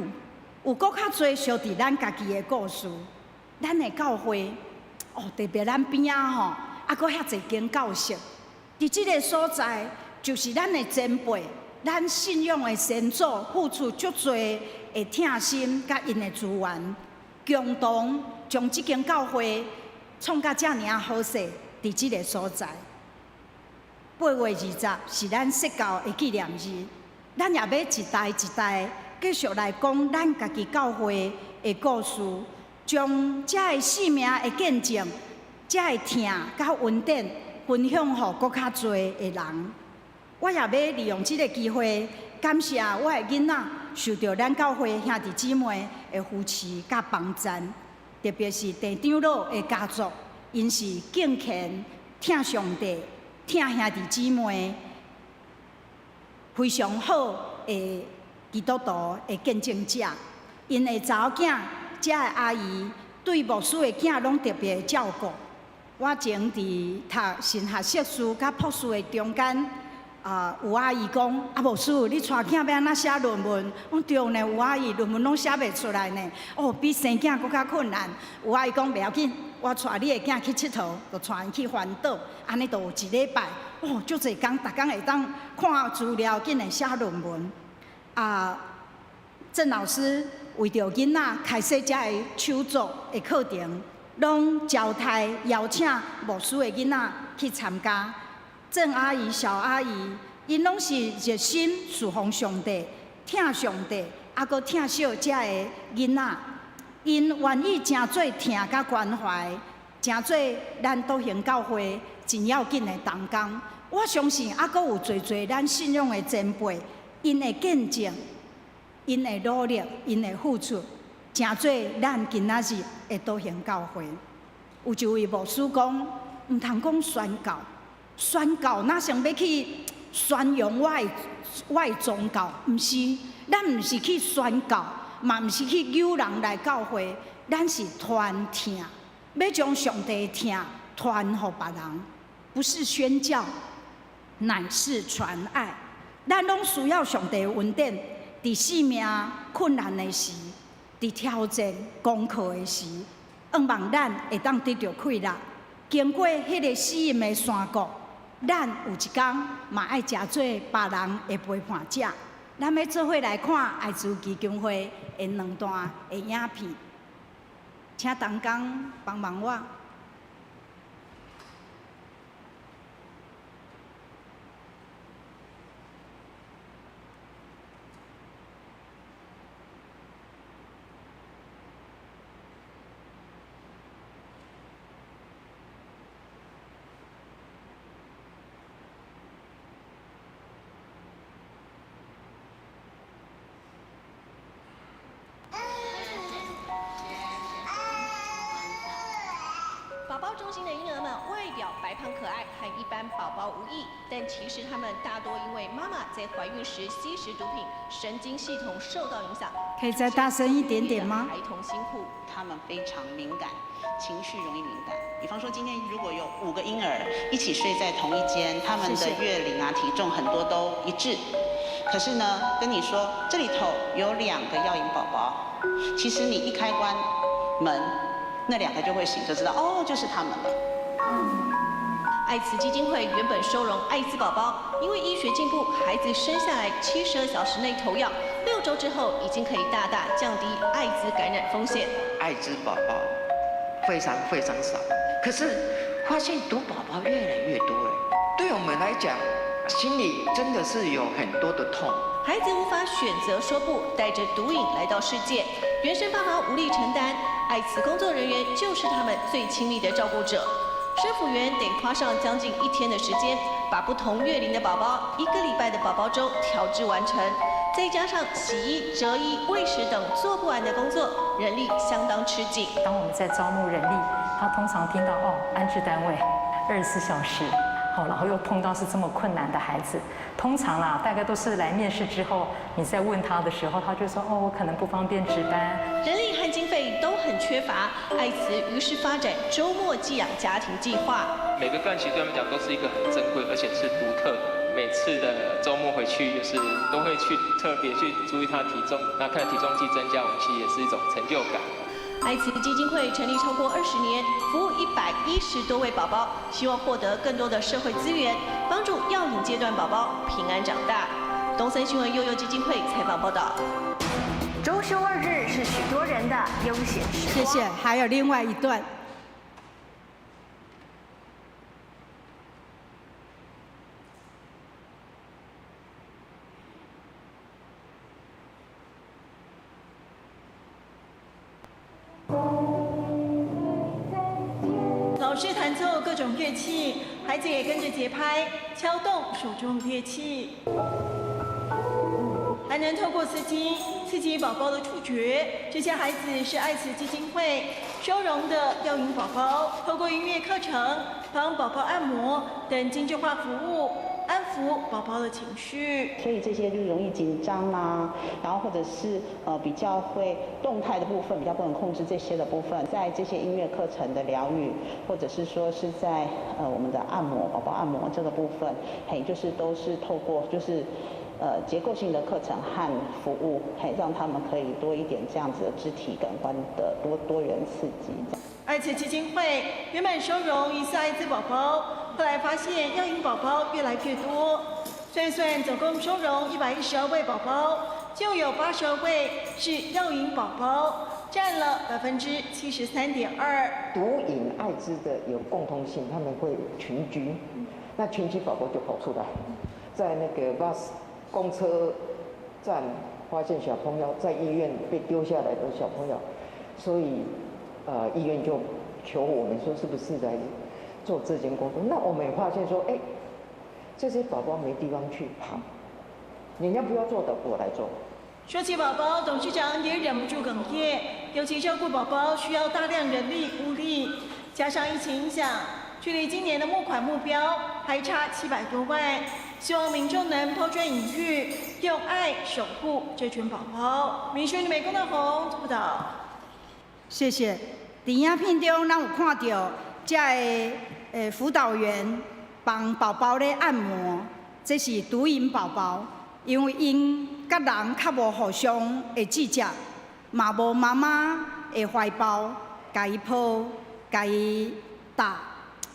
有閣較濟屬佇咱家己的故事。咱的教會，哦，特別咱邊仔吼，啊，閣遐濟間教室，佇這个所在，就是咱的前輩，咱信仰的先祖付出足濟的疼心佮𪜶的資源，共同將這間教會創甲遮爾仔好勢，佇這个所在。8月20是咱釋教的紀念日，咱也欲一代一代繼續來講咱家己教會的故事，將遮个生命的見證、遮个疼佮恩典分享予閣較濟的人。我也欲利用這个機會，感謝我的囡仔受著咱教會兄弟姊妹的扶持佮幫贊，特別是鄭長老的家族，𪜶是敬虔、疼上帝、疼兄弟姊妹，非常好的基督徒的見證者。𪜶的查某囝、遮的阿姨對牧師的囝攏特別照顧。我前佇讀神學碩士佮博士的中間，啊，有阿姨講：啊，牧師，你帶囝欲按怎寫論文？我講對呢，有阿姨論文攏寫袂出來呢。哦，比生囝閣較困難。有阿姨講袂要緊，我帶你的囝去𨑨迌，就帶𪜶去環島，按呢就有一禮拜，哦，足濟工，逐工會當看資料，緊會寫論文。啊，鄭老師為著囡仔開設遮个手作的課程，攏招待邀請牧師的囡仔去參加。鄭阿姨、小阿姨，𪜶攏是熱心侍奉上帝、疼上帝，啊，閣疼惜遮个囡仔。𪜶願意成做疼佮關懷，成做咱道行教會真要緊的同工。我相信，啊，閣有濟濟咱信仰的前輩，𪜶的見證、𪜶的努力、𪜶的付出，成做咱今仔日的道行教會。有一位牧師講，毋通講宣教。宣教，若想欲去宣揚我的宗教，毋是，咱毋是去宣教，嘛毋是去誘人來教會，咱是傳疼，欲將上帝的疼傳予別人，不是宣教，乃是傳愛。咱攏需要上帝的恩典，佇生命困難的時，佇挑戰功課的時，向望咱會當得著氣力，經過彼个死蔭的山谷。咱有一天嘛愛成做別人的陪伴者。咱欲做伙來看愛滋基金會的兩段的影片，請同工幫忙我。寶寶中心的嬰兒們外表白胖可愛，和一般寶寶無異，但其實他們大多因為媽媽在懷孕時吸食毒品，神經系統受到影響。可以再大聲一點點嗎？孩童辛苦，他們非常敏感，情緒容易敏感。比方說，今天如果有5個嬰兒一起睡在同一間，他們的月齡啊、體重很多都一致。可是呢，跟你說這裡頭有2個藥癮寶寶，其實你一開關門，那2個就會醒，就知道哦，就是他們了。愛慈基金會原本收容艾滋寶寶，因為醫學進步，孩子生下來72小時內投藥，6週之後已經可以大大降低艾滋感染風險。艾滋寶寶非常非常少，可是發現毒寶寶越來越多了。對我們來講，心裡真的是有很多的痛。孩子無法選擇說不，帶著毒癮來到世界，原生爸媽無力承擔，愛慈工作人員就是他們最親密的照顧者。生輔員得花上將近一天的時間，把不同月齡的寶寶一個禮拜的寶寶粥調製完成，再加上洗衣、折衣、餵食等做不完的工作，人力相當吃緊。當我們在招募人力，他通常聽到哦，安置單位24小時，好，然後又碰到是這麼困難的孩子，通常啦，大概都是來面試之後，你在問他的時候，他就說哦，我可能不方便值班。人力和經費都很缺乏，愛慈於是發展週末寄養家庭計劃。每個個案其實對他們講都是一個很珍貴而且是獨特的。每次的週末回去，就是都會去特別去注意他的體重，那看體重計增加，我們其實也是一種成就感。愛慈基金會成立超過20年，服務110多位寶寶，希望獲得更多的社會資源，幫助藥癮階段寶寶平安長大。東森新聞幼幼基金會採訪報道。週休二日是許多人的悠閒時光。謝謝，還有另外一段。老師彈奏各種樂器，孩子也跟着節拍敲動手中的樂器，還能透過刺激刺激寶寶的觸覺。這些孩子是愛慈基金會收容的藥癮寶寶，透過音樂課程幫寶寶按摩等精緻化服務，安撫寶寶的情緒。所以這些就容易緊張啊，然後或者是比較會動態的部分比較不能控制這些的部分，在這些音樂課程的療癒，或者是說是在我們的按摩寶寶按摩這個部分，嘿，就是都是透過就是結構性的課程和服務，嘿，讓他們可以多一點這樣子的肢體感官的多元刺激。愛慈基金會原本收容疑似艾滋寶寶，後來發現藥癮寶寶越來越多，算算總共收容112位寶寶，就有82位是藥癮寶寶，佔了73.2%。毒癮艾滋的有共通性，他們會群居，那群居寶寶就跑出來，在那個 bus 公車站發現小朋友，在醫院被丟下來的小朋友，所以醫院就求我們說，是不是來做這件工作？那我們也發現說，哎，這些寶寶沒地方去跑，人家不要做的，我來做。說起寶寶，董事長也忍不住哽咽，尤其照顧寶寶需要大量人力物力，加上疫情影響，距離今年的募款目標還差700多萬，希望民眾能拋磚引玉，用愛守護這群寶寶。民視美工的紅報道。謝謝。佇影片中，咱有看到這个輔導員幫寶寶咧按摩，這是毒癮寶寶，因為𪜶佮人較無互相的接觸，嘛無媽媽的懷抱，共伊抱、共伊搭，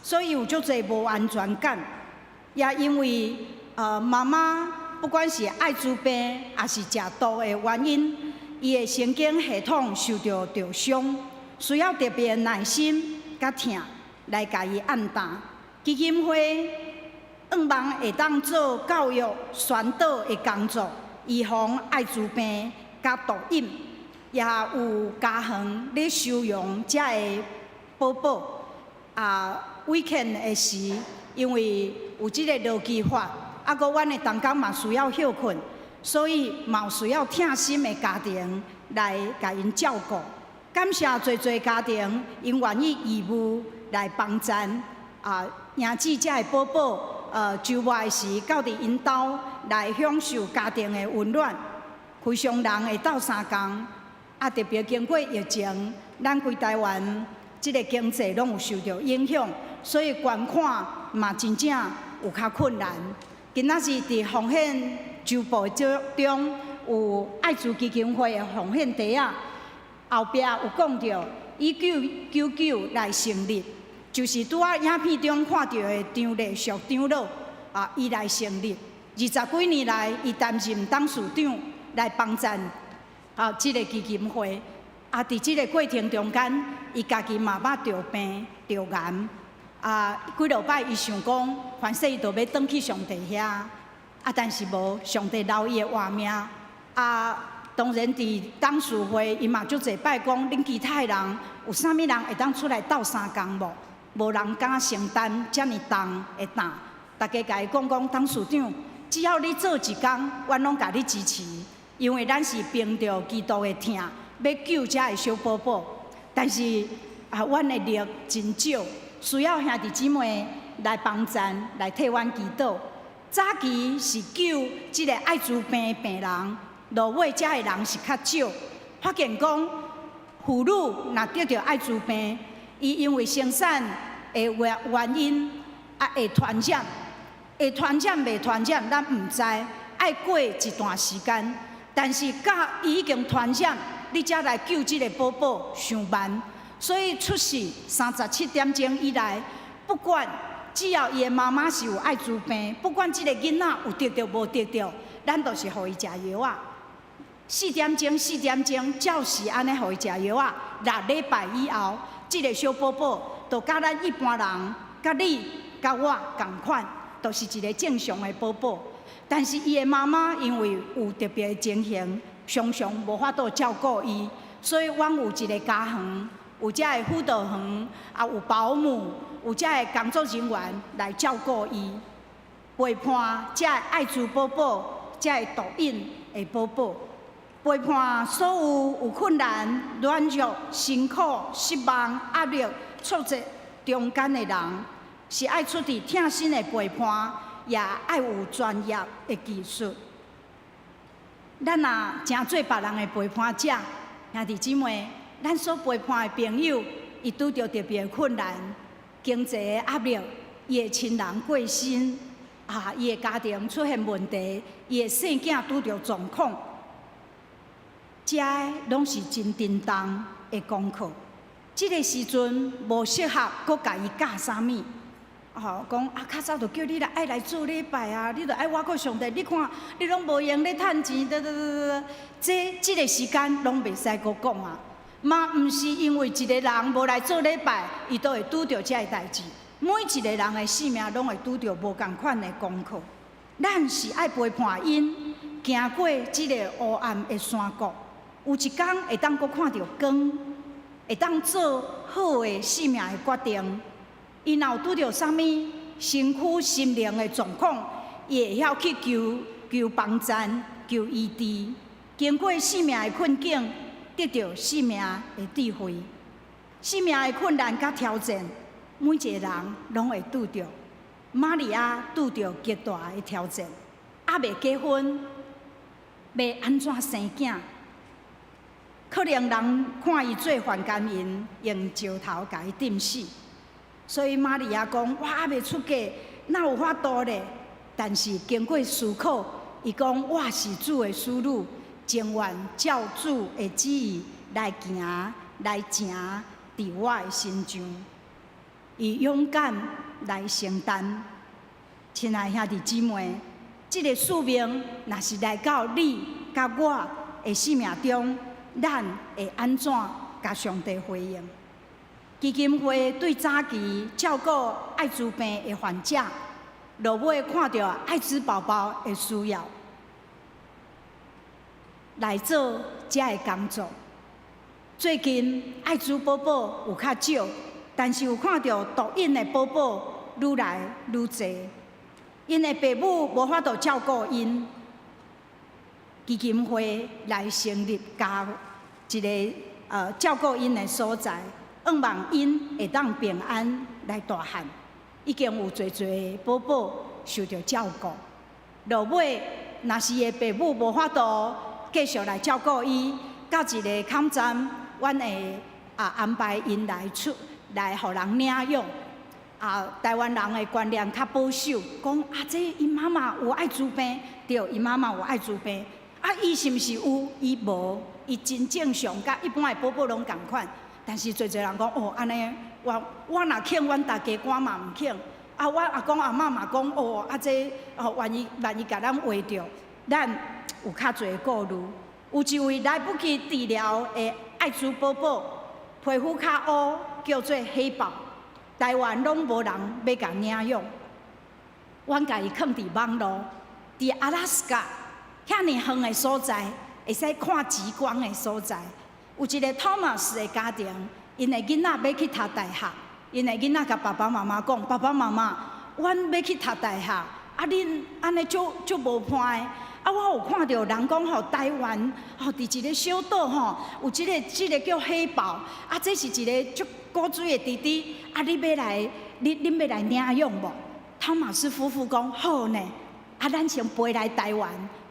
所以有足濟無安全感。也因為媽媽不管是愛滋病，抑是食毒的原因，伊的神經系統受著傷，需要特別耐心佮疼來共伊按搭。基金會向望會當做教育宣導的工作，預防愛滋病佮毒癮，也有家園咧收容遮个寶寶。啊，weekend 的時，因為有這個勞基法，啊，閣阮的同工嘛需要歇睏，所以嘛有需要疼心的家庭來共𪜶照顧。感謝濟濟家庭，𪜶願意義務來幫贊啊，迎接遮个寶寶，週末的時到佇𪜶兜來享受家庭的溫暖。非常人會鬥相共，啊，特別經過疫情，咱規台灣這個經濟攏有受著影響，所以捐款嘛真正有較困難。今仔日佇奉獻周報中有愛慈基金會的奉獻袋仔，後壁有講著1999來成立，就是拄仔影片中看著的張麗淑長老啊，伊來成立。20幾年來，伊擔任董事長來幫贊啊，這個基金會。啊，佇這個過程中間，伊家己嘛捌著病、著癌。啊，幾落擺伊想講，反正伊就欲轉去上帝遐。啊，但是無，上帝留伊的活命。啊，當然佇董事會，伊嘛足濟擺講，恁其他的人有啥物人會當出來鬥相共無？無人敢承擔遮爾重的擔。大家共伊講講，董事長，只要你做一工，阮攏共你支持，因為咱是憑著基督的疼，欲救遮个小寶寶。但是啊，阮的力真少，需要兄弟姊妹來幫贊，來替阮祈禱。早期是救這個愛滋病的病人，落尾遮的人是較少。發現講，婦女若得著愛滋病，伊因為生產的原因，啊會傳染，會傳染袂傳染，咱毋知，愛過一段時間。但是佮伊已經傳染，你才來救這個寶寶，傷慢。所以出世37點鐘以內，不管只要伊的媽媽是有愛滋病，不管這個囡仔有得著無得著，咱都是予伊食藥仔。4點鐘，4點鐘照時按呢予伊食藥仔。6禮拜以後，這個小寶寶就佮咱一般人，佮你、佮我仝款，都是一個正常的寶寶。但是伊的媽媽因為有特別的情形，常常無法度照顧伊，所以阮有一個家園，有遮个輔導員，也有保姆，有遮个工作人員來照顧伊，陪伴遮個愛滋寶寶，遮個毒癮的寶寶，陪伴所有有困難、軟弱、辛苦、失望、壓力、挫折中間的人，是愛出佇疼心的陪伴，也愛有專業的技術。咱若成做別人的陪伴者，兄弟姊妹，咱所陪伴的朋友，伊拄著特別的困難、經濟的壓力，伊的親人過身，啊，伊的家庭出現問題，伊的細囝拄著狀況，這攏是真沉重的功課。這個時陣無適合閣共伊教啥物。吼，講啊，較早就叫你來愛來做禮拜啊，你著愛倚靠上帝。你看，你攏無閒咧趁錢，得得得得，這個時間攏袂使閣講啊。嘛，毋是因為一個人無來做禮拜，伊都會拄著這个代誌。每一個人的生命攏會拄著無仝款的功課。咱是愛陪伴𪜶行過這個黑暗的山谷，有一工會當閣看著光，會當做好的生命的決定。伊若有拄著啥物身軀、心靈的狀況，伊會曉去求求幫贊、求醫治。經過生命的困境，得著生命的智慧。生命的困難佮挑戰，每一個人攏會拄著。瑪利亞拄著極大的挑戰，猶未結婚，欲按怎生囝？可能人看伊做犯姦淫，用石頭共伊釘死。所以瑪利亞講：我猶未出嫁，哪有法度咧？但是經過思考，伊講：我是主的使女，情願照主的旨意來行來成佇我的身上。伊勇敢來承擔。親愛兄弟姊妹，這個使命若是來到你佮我的生命中，咱會按怎共上帝回應？基金會對早期照顧愛滋病的患者，落尾看著愛滋寶寶的需要，來做這个工作。最近愛滋寶寶有較少，但是有看著毒癮的寶寶愈來愈濟，𪜶的爸母無法度照顧𪜶，基金會來成立家一個照顧𪜶的所在。向望𪜶會當平安來大漢，已經有濟濟寶寶受著照顧。落尾，若是伊的爸母無法度繼續來照顧伊，到一个坎站，阮會啊安排𪜶來出來，予人領養。啊，台灣人的觀念較保守，講啊，這𪜶媽媽有愛滋病，對，𪜶媽媽有愛滋病。啊，伊是毋是有？伊無，伊真正常，佮一般的寶寶攏仝款。但是濟濟人講哦，按呢，我我若肯，阮大家官嘛毋肯。啊，阮阿公阿嬤嘛講哦，啊這哦，萬一萬一共咱畫著，咱有較濟顧慮。有一位來不及治療的愛滋寶寶，皮膚較烏，叫做黑寶，台灣攏無人欲共領養。阮共伊囥佇網路，佇阿拉斯加遐爾遠的所在，會使看極光的所在。有一個 Thomas 的家庭，𪜶的囡仔欲去讀大學， 𪜶的囡仔共爸爸媽媽講：爸爸媽媽，阮欲去讀大學，啊恁按呢足足無伴的。啊，我有看著人講吼，台灣吼佇一个小島吼，有這個叫海豹，啊，這是一个足古錐的弟弟，啊，你欲來，你恁欲來領養無？湯馬斯夫婦講好呢，啊，咱先飛來台灣，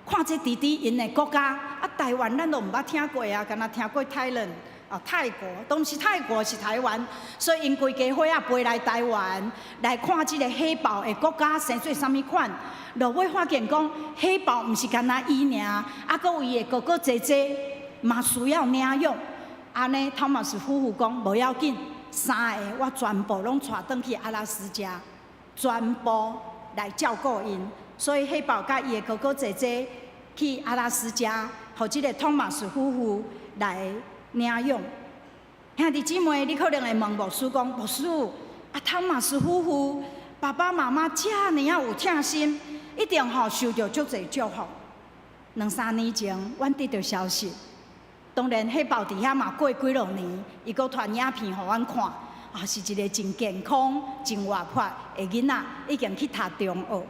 看這弟弟𪜶的國家，啊，台灣咱都毋捌聽過啊，干焦聽過 Thailand 啊，泰國，都毋是泰國，是台灣，所以𪜶規家伙仔飛來台灣來看這个海豹的國家生做啥物款。落尾發現講，海豹毋是干焦伊爾，啊，閣有伊的哥哥姐姐嘛需要領養。按呢，湯馬斯夫婦講無要緊，三个我全部攏帶轉去阿拉斯加，全部來照顧𪜶。所以海豹佮伊的哥哥姐姐去阿拉斯加，予這个湯馬斯夫婦來領養。兄弟姊妹，你可能會問牧師講：牧師，啊，湯馬斯夫婦爸爸媽媽遮爾仔有疼心，一定吼受著足濟祝福。兩三年前，阮得著消息，當然海豹佇遐嘛過幾落年，伊閣傳影片予阮看，啊，是一个真健康、真活潑的囡仔，已經去讀中學。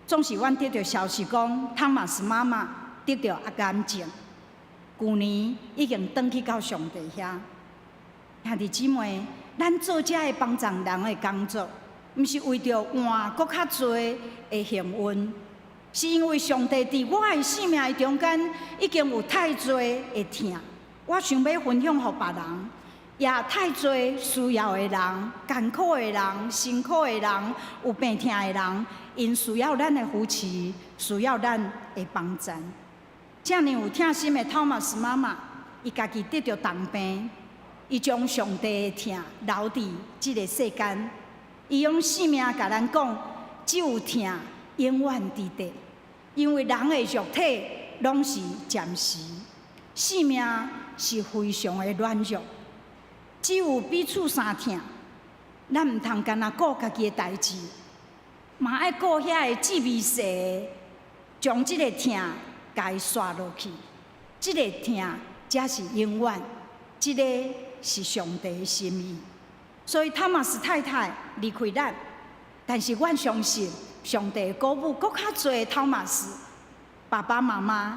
總是阮得著消息講，湯馬斯媽媽得著癌症，舊年已經轉去到上帝遐。兄弟姊妹，咱做這个幫助人的工作，毋是為著換閣較濟的幸運，是因為上帝佇我的生命的中間已經有太濟的疼，我想欲分享予別人，也太濟需要的人、艱苦的人、辛苦的人、有病疼的人，𪜶需要咱的扶持，需要咱的幫贊。遮爾有疼心的湯馬斯媽媽，伊家己得著重病，伊將上帝的疼留佇這个世間。伊用生命共咱講，只有疼永遠值得，因為人的肉體攏是暫時，生命是非常的軟弱，只有彼此相疼，咱毋通干焦顧家己的代誌，嘛愛顧遐个志微細的，將這个疼共伊刷落去，這个疼才是永遠，這个是上帝的心意。所以湯馬斯太太離開咱，但是阮相信上帝鼓舞閣較濟湯馬斯爸爸媽媽、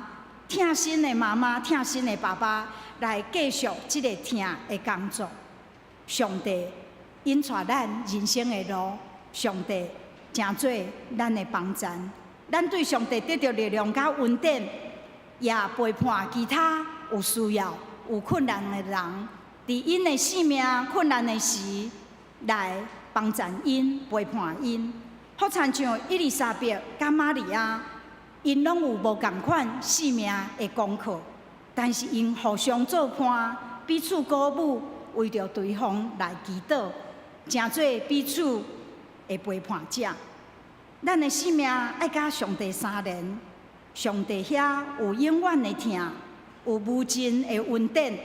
疼心的媽媽、疼心的爸爸來繼續這个疼的工作。上帝引帶咱人生的路，上帝成做咱的幫贊。咱對上帝得著力量佮恩典，也陪伴其他有需要、有困難的人。佇𪜶的生命困難的時，來幫贊𪜶、陪伴𪜶。好親像伊麗莎白佮瑪利亞，𪜶攏有無仝款生命的功課，但是𪜶互相做伴，彼此鼓舞，為著對方來祈禱，成做彼此的陪伴者。咱的生命愛佮上帝相連，上帝遐有永遠的疼，有無盡的恩典。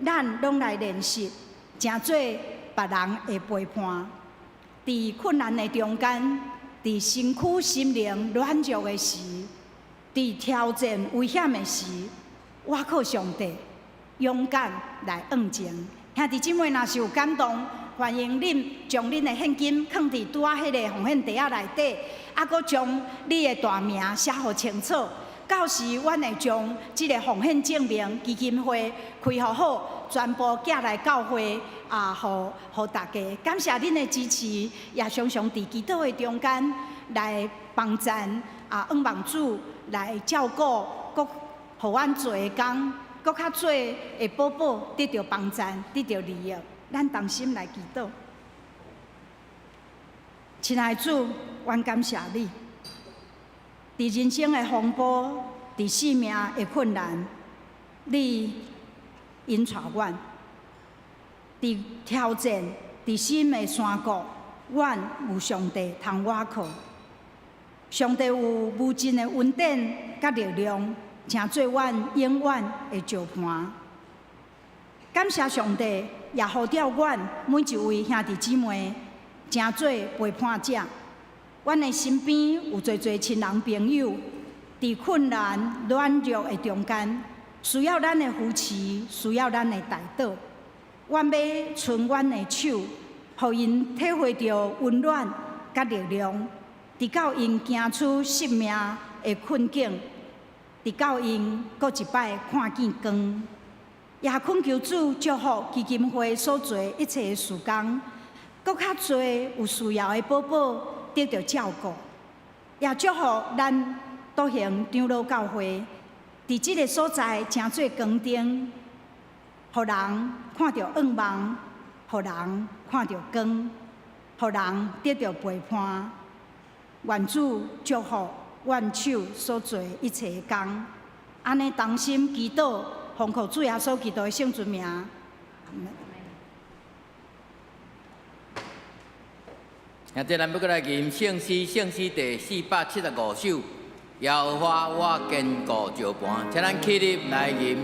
咱攏來練習，成做別人的陪伴。佇困難的中間，佇身軀心靈軟弱的時，佇挑戰危險的時，倚靠上帝，勇敢來向前。兄弟姊妹，若是有感動，歡迎恁將恁的現金囥佇拄仔彼个奉獻袋仔內底，啊，閣將你的大名寫予清楚。到時，阮會將這个奉獻證明基金會開予好，全部寄來教會啊，予大家。感謝恁的支持，也常常佇祈禱的中間來幫贊啊，向望主來照顧，閣予阮做的工，閣較濟的寶寶得著幫贊，得著利益。咱同心來祈禱。親愛的主，阮感謝你。佇人生的風波，佇生命的困難，你引帶阮；佇挑戰，佇新的山谷，阮有上帝通倚靠。上帝有無盡的恩典佮力量，成做阮永遠的石磐。感謝上帝，也呼召阮每一位兄弟姊妹，成做陪伴者。阮的身邊有濟濟親人朋友，佇困難軟弱的中間，需要咱的扶持，需要咱的代禱。阮欲伸阮的手，予𪜶體會著溫暖佮力量，直到𪜶行出失命的困境，直到𪜶閣一擺看見光。也懇求主祝福基金會所做一切的事工，閣較濟有需要的寶寶得著照顧。也祝福咱篤行長老教會，佇這个所在成做光燈，予人看著願望，予人看著光，予人得著陪伴。願主祝福阮手所做一切的工，按呢同心祈禱，奉靠主耶穌基督的聖尊名。現在咱欲閣來吟聖詩，聖詩第475首，耶和華我堅固石磐，請咱起立來吟。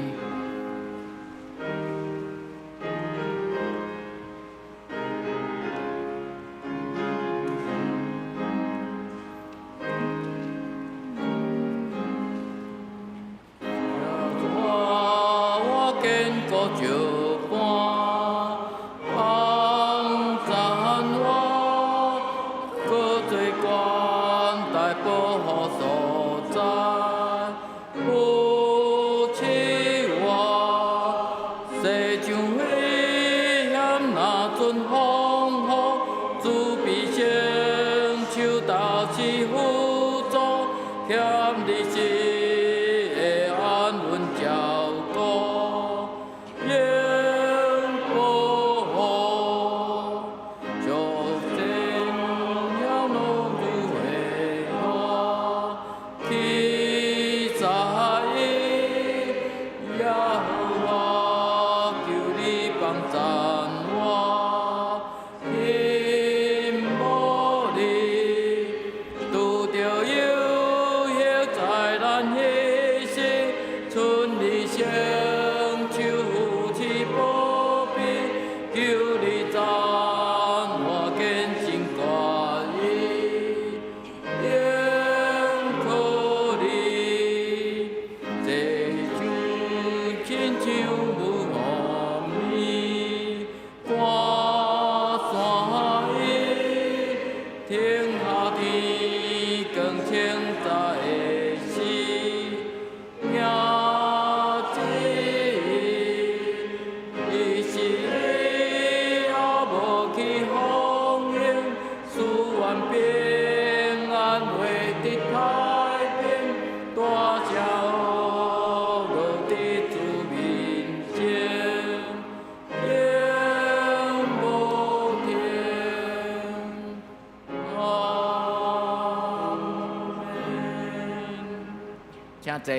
請坐。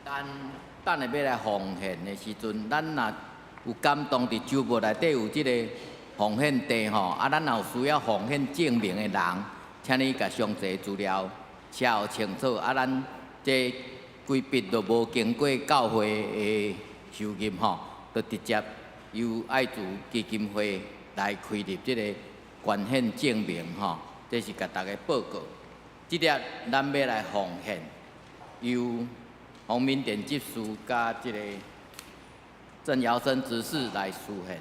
咱等下欲來奉獻的時陣，咱若有感動佇周末內底有這个奉獻地吼，啊，咱若有需要奉獻證明的人，請你共詳細資料寫予清楚。啊，咱這規筆都無經過教會的收入吼，就直接由愛慈基金會來開立這個捐獻證明吼，這是共大家報告。這粒咱欲來奉獻，由洪明典執事佮這个鄭堯生執事來司獻。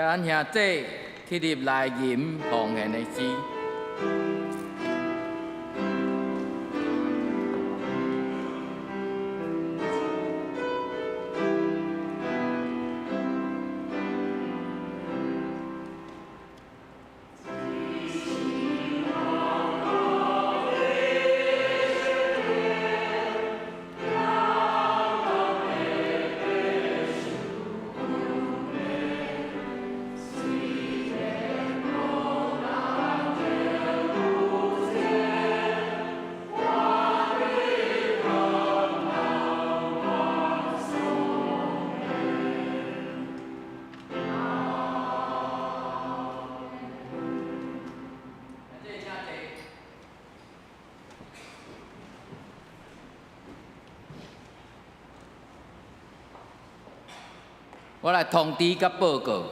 請咱兄弟起立來吟奉獻的詩。我來通知佮報告，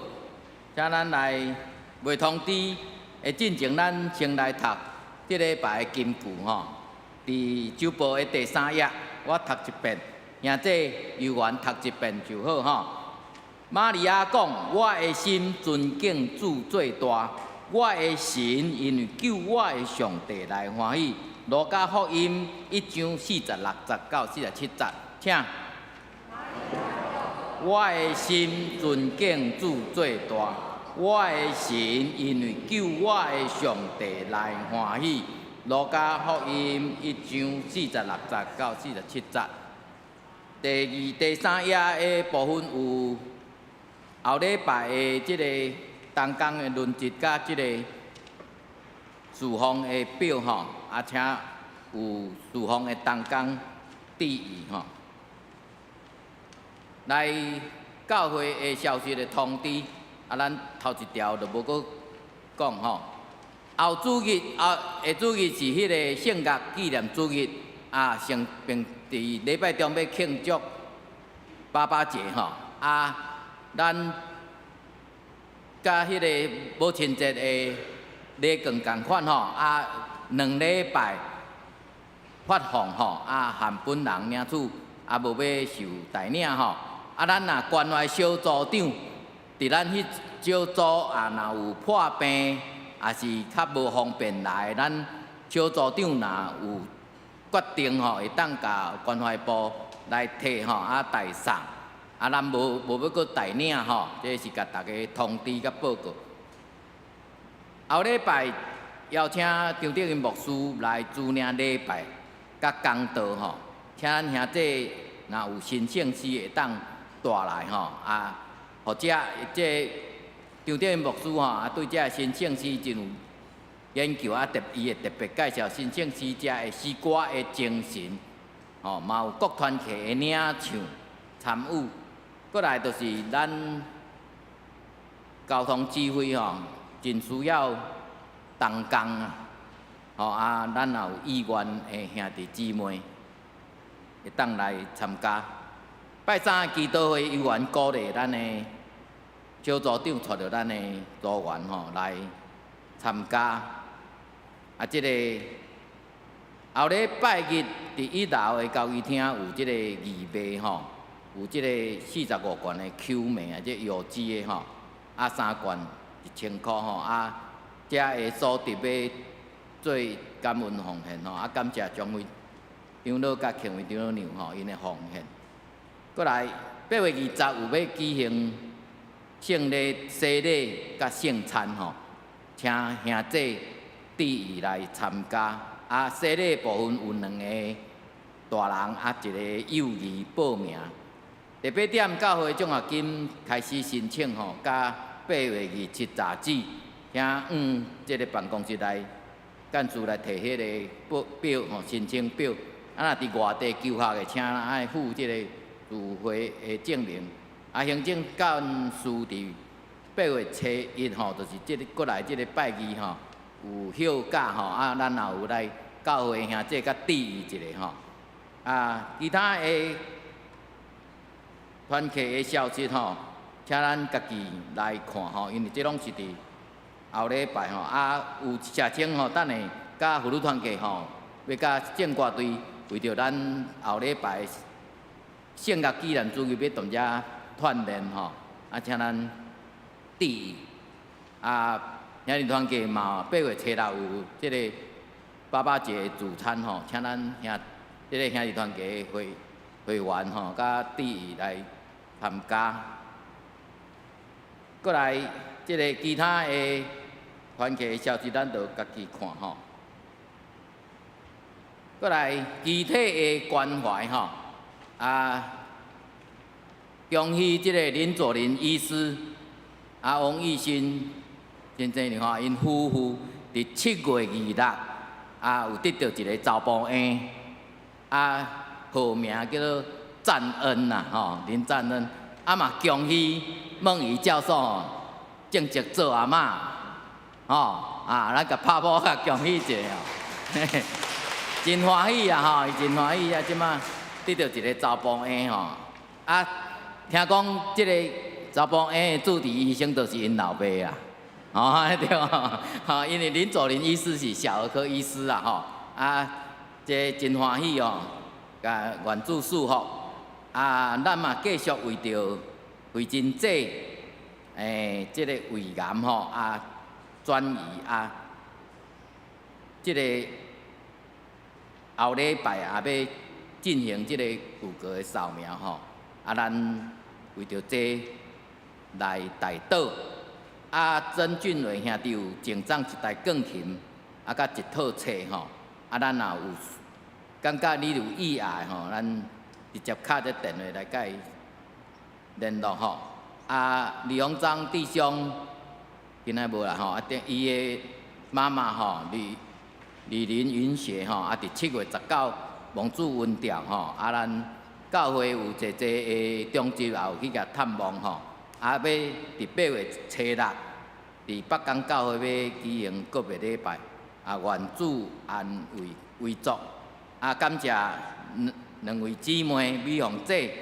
請咱來袂通知的進前，咱先來讀這禮拜的金句吼。佇周報的第三頁，我讀一遍，兄弟猶原讀一遍就好吼。瑪利亞講：我的心尊敬主最大，我的神因為救我的上帝來歡喜。路加福音1章46節到47節，請。我的心尊敬主最大，我的神因為救我的上帝來歡喜。路加福音1章46節到47節。第二、第三頁的部分有後禮拜的這個同工的輪值佮這個事奉的表吼，啊，請有事奉的同工注意吼。來教會的消息的通知，啊，咱頭一條就無閣講吼。後主日，後下主日是彼個聖樂紀念主日，啊，先並佇禮拜中欲慶祝爸爸節吼，啊，咱佮彼個母親節的禮券仝款吼，啊，兩禮拜發放吼，啊，含本人領取，啊，無欲受代領吼。啊，咱若關懷小組長，佇咱彼小組啊，若有破病，抑是較無方便來，咱小組長若有決定吼，會當共關懷部來提吼，啊代送，啊，咱無欲閣代領吼，這是共大家通知佮報告。後禮拜邀請張德仁牧師來主領禮拜佮講道吼，請咱兄弟若有申請書會當帶來吼，啊，或者這張德仁牧師吼，啊，對這申請詩真有研究，啊，特伊會特別介紹申請詩遮的詩歌的精神，吼，嘛有各團體的領唱參與。閣來就是咱交通指揮吼，真需要同工啊，吼啊，咱若有意願的兄弟姊妹，會當來參加。拜三的祈禱會，猶原鼓勵咱的小組長帶著咱的組員吼來參加。啊，這個後禮拜日佇一樓的交誼廳有這個義賣吼，有這個45罐的球麵啊，這藥劑的吼，啊三罐1000箍吼，啊，遮的所得欲做感恩奉獻吼，啊，感謝張會長老佮慶惠長老娘吼，𪜶的奉獻。閣來8月20有欲舉行聖禮、洗禮佮聖餐吼，請兄弟注意來參加。啊，洗禮部分有兩個大人啊，一個幼兒報名。第八點，教會獎學金開始申請吼，佮8月27截止，請往這个辦公室來幹事來提彼个報表吼，申請表。啊，若佇外地求學的，請愛附這個入會的證明。啊，行政幹事佇8月初一吼，就是這个過來這个拜二吼，有休假吼，啊，咱也有來教會兄弟佮注意一下吼。啊，其他的團契的消息吼，請咱家己來看吼，因為這攏是佇後禮拜吼，啊，有社青吼，等下佮婦女團契吼，欲佮正歌隊為著咱後禮拜聖樂紀念主日欲踮遮鍛鍊吼，啊，請咱注致意。啊，兄弟團契嘛，8月初6有這个爸爸節的聚餐吼，請咱兄這个兄弟團契會會員吼，佮致意來參加。過來，這个其他的團契的消息，咱就家己看吼。過來，肢體的關懷吼，啊，恭喜這个林佐林醫師，啊，王義新先生吼，𪜶夫婦佇7月26，啊，有得著一个查埔嬰，啊，號名叫做贊恩啦，吼，林贊恩，啊嘛恭喜孟儀教授吼，正式做阿嬤，吼，啊，咱共拍鼓共恭喜一下哦，真歡喜啊吼，伊真歡喜啊，這馬得著一个查埔嬰吼，啊，聽講這个查埔嬰的主治醫生就是𪜶老爸啊，哦，對吼，因為林佐林醫師是小兒科醫師啊，吼，啊，這真歡喜哦，共願主賜福，啊，咱嘛繼續為著惠珍姐，這个胃癌吼啊轉移啊，這个後禮拜也欲進行這個骨骼的掃描吼，啊，咱為著這來代禱。啊，曾俊偉兄弟有贈送一台鋼琴，啊，佮一套冊吼，啊，咱若有感覺你有意愛吼，咱直接敲這電話來佮伊聯絡吼。啊，李鴻章弟兄今仔無來吼，啊，伊的媽媽吼，李李林雲雪吼，啊，佇7月19蒙主恩召吼，啊，咱教會有濟濟的長執也有去共探望吼，啊，欲佇8月初6，佇北港教會欲舉行告別禮拜，啊，願主安慰遺族，啊，感謝兩兩位姊妹美鳳姐，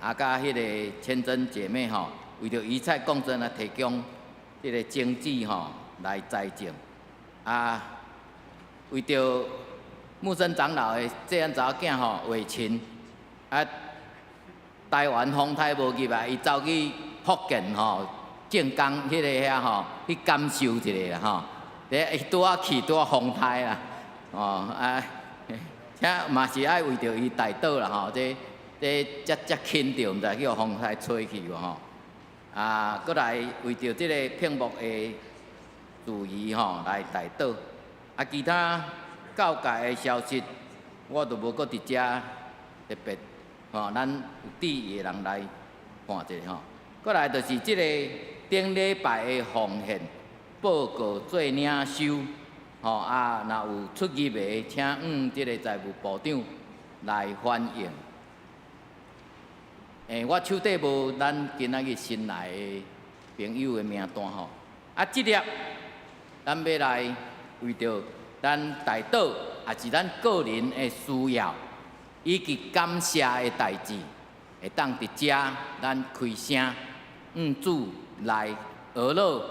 啊，佮彼个千珍姐妹吼，為著魚菜共振啊，提供這个種子吼來栽種，啊，為著木生長老的細漢查某囝吼魏琴，啊，台灣風颱無入來，伊走去福建吼靖江彼个遐吼去感受一下啦吼，伊拄仔去拄仔風颱啦，哦啊，請嘛是愛為著伊代禱啦吼，這這遮遮輕著，毋知去予風颱吹去無吼。啊，閣來為著這个聘牧的事宜吼來代禱。啊，其他教界的消息，我就無閣佇遮特別吼，咱有注意的人來看一下吼。閣來就是這个頂禮拜的奉獻報告做領收，吼啊，若有出入的，請向這个財務部長來反映。我手底無咱今仔日新來的朋友的名單吼。啊，這粒咱欲來為著咱代禱，也是咱個人的需要，以及感謝的代誌，會當佇遮咱開聲，向主來呵咾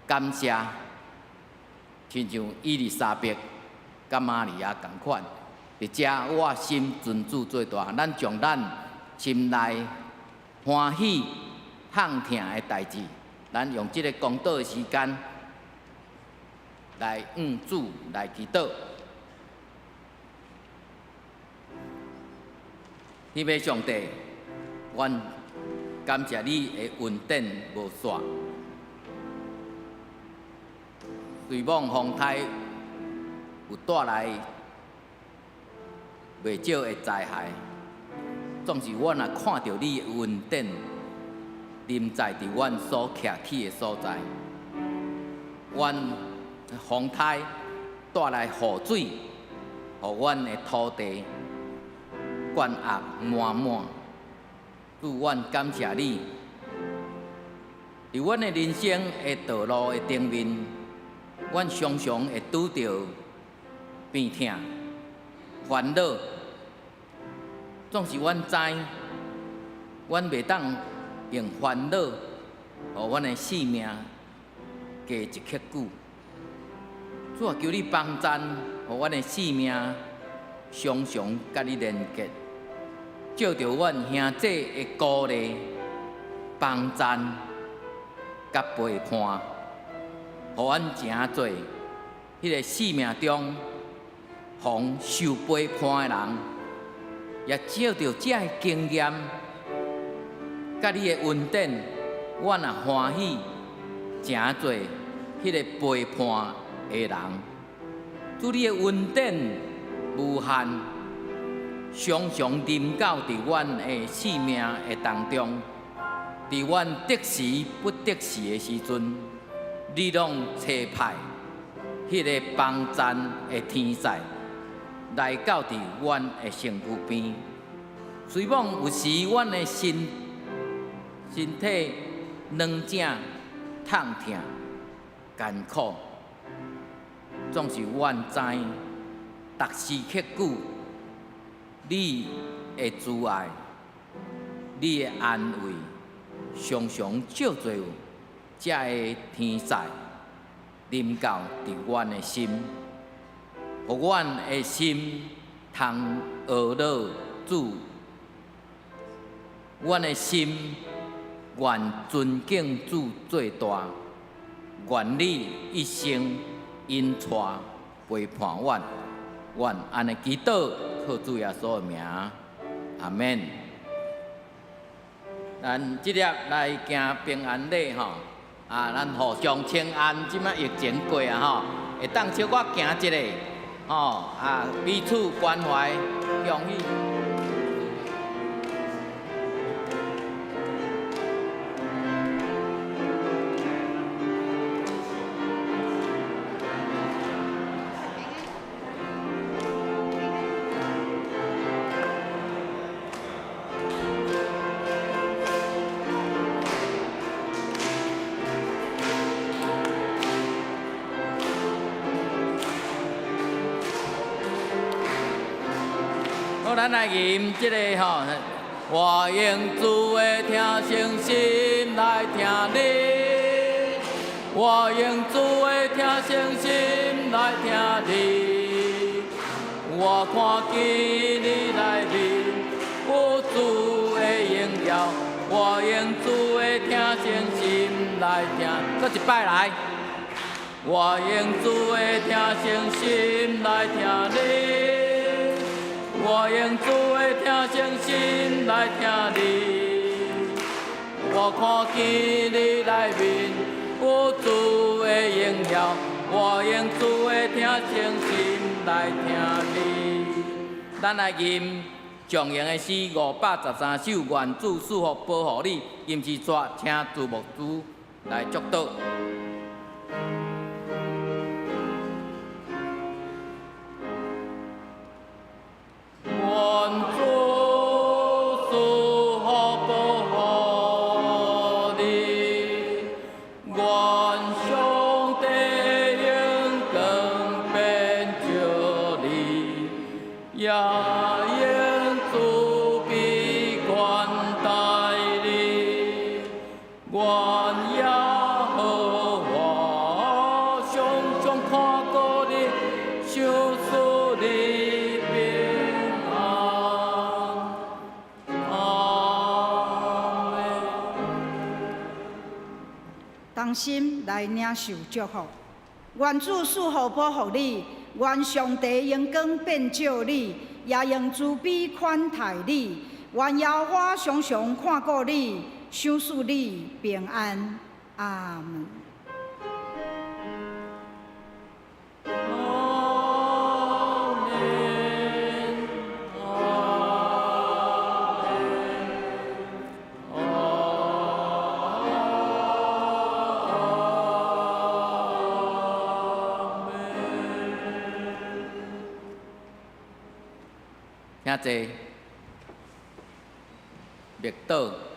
感謝，親像伊麗莎白佮瑪利亞仝款，佇遮我心尊主做大，咱將咱心內歡喜、痛疼的代誌，咱用這个公禱的時間來向主來祈禱。天父上帝，阮感謝你的恩典無煞，雖罔風颱有帶來袂少的災害，總是阮若看著你的恩典臨在佇阮所徛起的所在，阮風颱帶來雨水，予阮的土地灌壓滿滿。主，阮感謝你，佇阮的人生的道路的頂面，阮常常會拄著病痛、煩惱，總是阮知，阮袂當用煩惱，予阮的性命加一刻久。主啊，求你幫贊，予阮的性命常常佮你連結，借著阮兄弟的鼓勵、幫贊，佮陪伴，予阮成做彼个生命中予受陪伴的人，也借著这个经验，佮你的恩典，阮也欢喜成做彼个陪伴的人。主你的恩典无限，常常临到伫阮的生命的当中，伫阮得时不得时的时阵，你拢差派彼个帮赞的天使来到伫阮的身躯边。虽罔有时阮的身体软正、痛疼、艰苦，总是阮知，逐时刻久，你的慈爱、你的安慰，常常照做这个天使临到伫阮的心，予阮的心通学乐主，阮的心愿尊敬主最大，愿你一生引带陪伴阮，阮按呢祈祷，靠主耶稣的名，阿们。咱这粒来行平安礼吼，啊，咱互相请安。这摆疫情过啊吼，会当小可行一下，吼啊，彼此关怀，恭喜。好，咱来吟这个吼，我用主的听诚心来听你，我用主的听诚心来听你，我看见你内面有主的荣耀，我用主的听诚心来听，阁一摆来，我用主的听诚心来听你。我用主的听诚心来听你，我看见你内面有主的荣耀，我用主的听诚心来听你。咱来吟常用的诗513首，愿主赐福保护你。吟诗纸，请朱牧师来祝祷。愿主赐福保护你，愿上帝荣光遍照你，也用慈悲款待你。愿耶和华常常看顾你，赏赐你平安。阿们。同心来领受祝福，愿主赐福保护你，愿上帝荣光遍照你，也用慈悲款待你。愿耶和华常常看顾你，赏赐你平安。阿们。阿们，阿们，阿们。请坐。默祷。